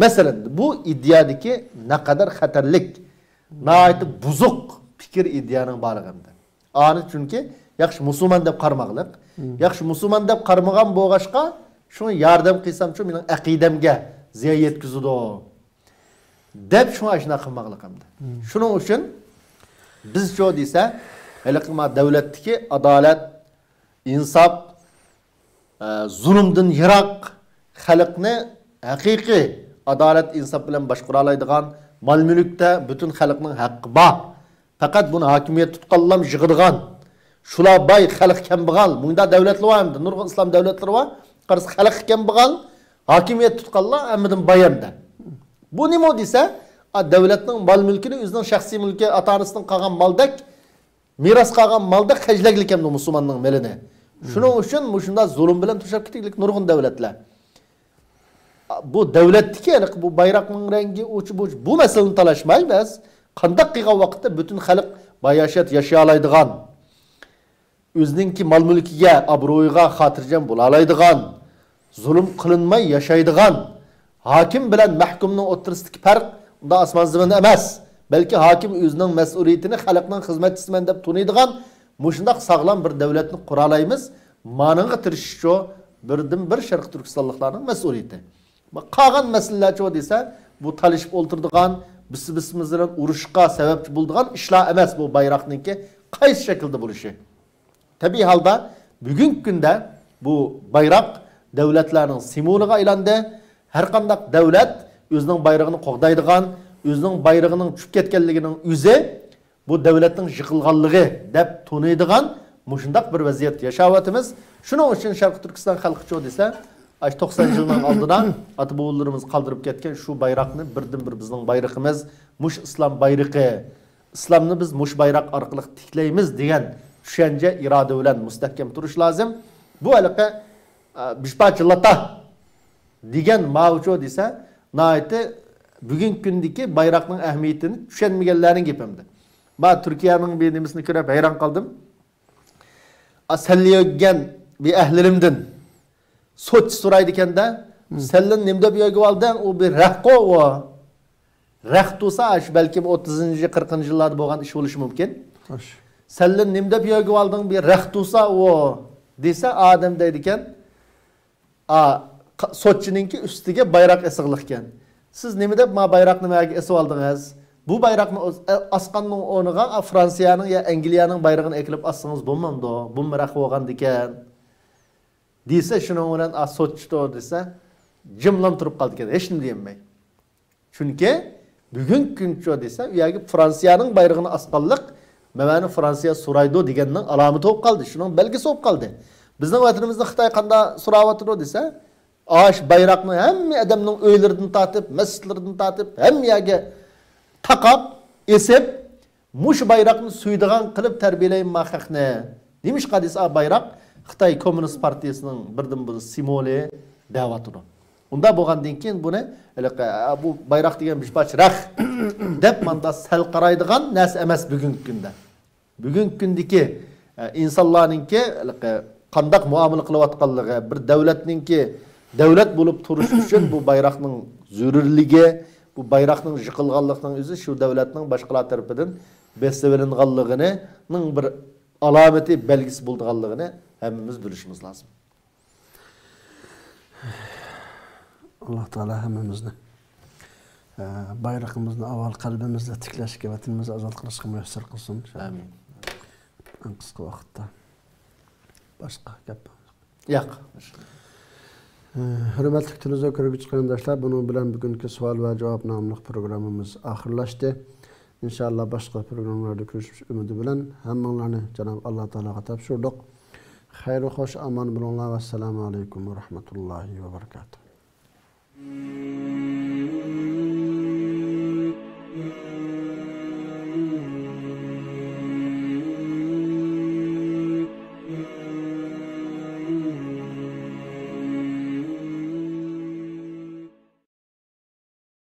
مەسىلەن، بۇ ئىدىيەدىكى نەقەدەر خەتەرلىك، ناھايىتى بۇزۇق پىكىر ئىدىيەنىڭ بارلىقى ئەمدى. ئانى چۈنكى ياخشى مۇسۇلمان دەپ قارىماقلىق. مم. ياخشى مۇسۇلمان دەپ قارىمىغان بولغاچقا، شۇڭا ياردەم قىلسامچۇ مېنىڭ ئەقىدەمگە زىيان يەتكۈزىدۇ دەپ شۇڭا ئاشۇنداق قىلماقلىق ئەمدى. مم. شۇنىڭ ئۈچۈن بىزچۇ دېسە، ھېلىقى ما دەۋلەتتىكى ئادالەت، ئىنساپ، ئە، زۇلۇمدىن يىراق، خەلقنى ھەقىقىي ئادالەت، ئىنساپ بىلەن باشقۇرالايدىغان، مال-مۈلۈكتە پۈتۈن خەلقنىڭ ھەققى بار. پەقەت بۇنى ھاكىمىيەت تۇتقانلام يىغىدىغان. شۇلار باي، خەلق كەمبەغال. مۇنداق دەۋلەتلەر بار ئەمدى، نۇرغۇن ئىسلام دەۋلەتلىرى بار. قارىسا، خەلق كەمبەغال، ھاكىمىيەت تۇتقانلار ھەممىدىن باي ئەمدى. بۇ نېمە دېسە، ئا، دەۋلەتنىڭ مال-مۈلكىنى ئۆزىنىڭ شەخسىي مۈلكى، ئاتا-ئانىسىدىن قالغان مالدەك، مىراس قالغان مالدەك خەجلەگلىكەمدۇ مۇسۇلماننىڭ مېلىنى. شۇنىڭ ئۈچۈن مۇشۇنداق زۇلۇم بىلەن توشاپ كېتىگلىك نۇرغۇن دەۋلەتلەر. بۇ دەۋلەتتىكى ھېلىقى بۇ بايراقنىڭ رەڭگى ئۇچى بۇچى، بۇ مەسىلىنى تالاشماي بىز قانداق قىلغان ۋاقىتتا پۈتۈن خەلق باياشات ياشىيالايدىغان، ئۆزىنىڭكى مال-مۈلكىگە، ئابرۇيىغا خاتىرجەم بولالايدىغان، زۇلۇم قىلىنماي ياشايدىغان، ھاكىم بىلەن مەھكۇمنىڭ ئوتتۇرىسىدىكى پەرق ئۇنداق ئاسمان-زېمىن ئەمەس، بەلكى ھاكىم ئۆزىنىڭ مەسئۇلىيىتىنى خەلقنىڭ خىزمەتچىسىمەن دەپ تونۇيدىغان مۇشۇنداق ساغلام بىر دەۋلەتنى قۇرالايمىز، مانىڭغا تىرىشىشچۇ بىردىنبىر شەرقىي تۈركىستانلىقلارنىڭ مەسئۇلىيىتى. قالغان مەسىلىلەرچۇ دېسە، بۇ تالىشىپ ئولتۇرىدىغان، بىرسى-بىرسىمىز بىلەن ئۇرۇشقا سەۋەبچى بولىدىغان ئىشلار ئەمەس، بۇ بايراقنىڭكى قايسى شەكىلدە بولۇشى. تەبىئىي ھالدا بۈگۈنكى كۈندە بۇ بايراق دەۋلەتلەرنىڭ سىمۋولىغا ئايلاندى. ھەر قانداق دەۋلەت ئۆزىنىڭ بايرىقىنى قوغدايدىغان، ئۆزىنىڭ بايرىقىنىڭ چۈشۈپ كەتكەنلىكىنىڭ ئۆزى بۇ دەۋلەتنىڭ يىقىلغانلىقى دەپ تونۇيدىغان مۇشۇنداق بىر ۋەزىيەتتە ياشاۋاتىمىز. شۇنىڭ ئۈچۈن شەرقىي تۈركىستان خەلقىچۇ دېسە، ئاشۇ توقسان يىلنىڭ ئالدىدا ئاتا-بوۋىلىرىمىز قالدۇرۇپ كەتكەن شۇ بايراقنى بىردىنبىر بىزنىڭ بايرىقىمىز، مۇشۇ ئىسلام بايرىقى، ئىسلامنى بىز مۇشۇ بايراق ئارقىلىق تىكلەيمىز دېگەن چۈشەنچە، ئىرادە بىلەن مۇستەھكەم تۇرۇش لازىم. بۇ ھېلىقى، ئە، بىر پارچە لاتا دېگەن ماۋۇچۇ دېسە، ناھايىتى بۈگۈنكى كۈندىكى بايراقنىڭ ئەھمىيىتىنى چۈشەنمىگەنلەرنىڭ گېپى ئەمدى. ما تۈركىيەنىڭ بىر نېمىسىنى كۆرۈپ ھەيران قالدىم. ئا، سەللە يۆگىگەن بىر ئەھلىلىمدىن سوتچى سورايدىكەن-دە، مم. سەللىنى نېمە دەپ يۆگىۋالدىڭ؟ ئۇ بىر رەھقو ئۇ. رەختۇسا، شۇ بەلكىم ئوتتۇزىنچى، قىرىقىنچى يىللاردا بولغان ئىش بولۇشى مۇمكىن. خوش. سەنلەر نېمە دەپ يۆگىۋالدىڭ بۇ رەختۇسا ئۇ دېسە، ئادەم دەيدىكەن، ئا، ق-، سوتچىنىڭكى ئۈستىگە بايراق ئېسىغلىقكەن. سىز نېمە دەپ ما بايراقنى مەگە ئېسىۋالدىڭىز؟ بۇ بايراقنى ئوز-، ئە، ئاسقاننىڭ ئورنىغا، ئا، فرانسىيەنىڭ يا ئەنگلىيەنىڭ بايرىقىنى ئەكېلىپ ئاسسىڭىز بولمامدۇ؟ بۇمۇ رەخ بولغاندىكەن. دېسە، شۇنىڭ بىلەن، ئا، سوتچى تۇر دېسە، جىملام تۇرۇپ قالىدىكەن، ھېچنېمە دېيەلمەي. چۈنكى بۈگۈنكى كۈنچۇ دېسە، ئۇ يەرگە فرانسىيەنىڭ بايرىقىنى ئاسقانلىق، مەۋەنى فرانسىيە سورايدۇ دېگەننىڭ ئالامىتى بولۇپ قالدى، شۇنىڭ بەلگىسى بولۇپ قالدى. بىزنىڭ ۋەتىنىمىزدە خىتاي قانداق سوراۋاتىدۇ دېسە، ئاش بايراقنى ھەممە ئادەمنىڭ ئۆيلىرىدىن تارتىپ، مەسچىتلىرىدىن تارتىپ، ھەممە يەرگە تاقاپ، ئېسىپ، مۇشۇ بايراقنى سۆيىدىغان قىلىپ تەربىيەلەيمەن خەقنى. نېمىشقا دېسە، بايراق خىتاي كوممۇنىست پارتىيىسىنىڭ بىردىن بىر سىمۋولى دەۋاتىدۇ. ئۇنداق بولغاندىن كېيىن بۇنى، ھېلىقى، بۇ بايراق دېگەن بىر پارچە رەخ دەپ ماندا سەل قارايدىغان نەرسە ئەمەس بۈگۈنكى كۈندە. بۈگۈنكى كۈندىكى، ئە، ئىنسانلارنىڭكى، ھېلىقى، قانداق مۇئامىلە قىلىۋاتقانلىقى، بىر دۆلەتنىڭكى دۆلەت بولۇپ تۇرۇش ئۈچۈن بۇ بايراقنىڭ زۆرۈرلۈكى، بۇ بايراقنىڭ يىقىلغانلىقىنىڭ ئۆزى شۇ دۆلەتنىڭ باشقىلار تەرىپىدىن بېسىۋېلىنغانلىقىنىڭ بىر ئالامىتى، بەلگىسى بولىدىغانلىقىنى ھەممىمىز بىلىشىمىز لازىم. ئاللا تائالا ھەممىمىزنى، ئە، بايرىقىمىزنى ئاۋۋال قەلبىمىزدە تىكلەشكە، ۋەتىنىمىزنى ئازاد قىلىشقا مۇيەسسەر قىلسۇن. ئامىن. ئەڭ قىسقا ۋاقىتتا. باشقا گەپ يوق. ئە، ھۆرمەتلىك تېلېۋىزور كۆرگۈچى قېرىنداشلار، بۇنىڭ بىلەن بۈگۈنكى سوئال ۋە جاۋاب ناملىق پروگراممىمىز ئاخىرلاشتى. ئىنشائاللا، باشقا پروگراممىلاردا كۆرۈشۈش ئۈمىدى بىلەن ھەممىڭلارنى جاناب ئاللا تائالاغا تاپشۇردۇق. خەيرى خوش ئامان بولۇڭلار. ۋەسسالامۇ ئەلەيكۇم ۋە رەھمەتۇللاھى ۋە بەرىكاتۇھ.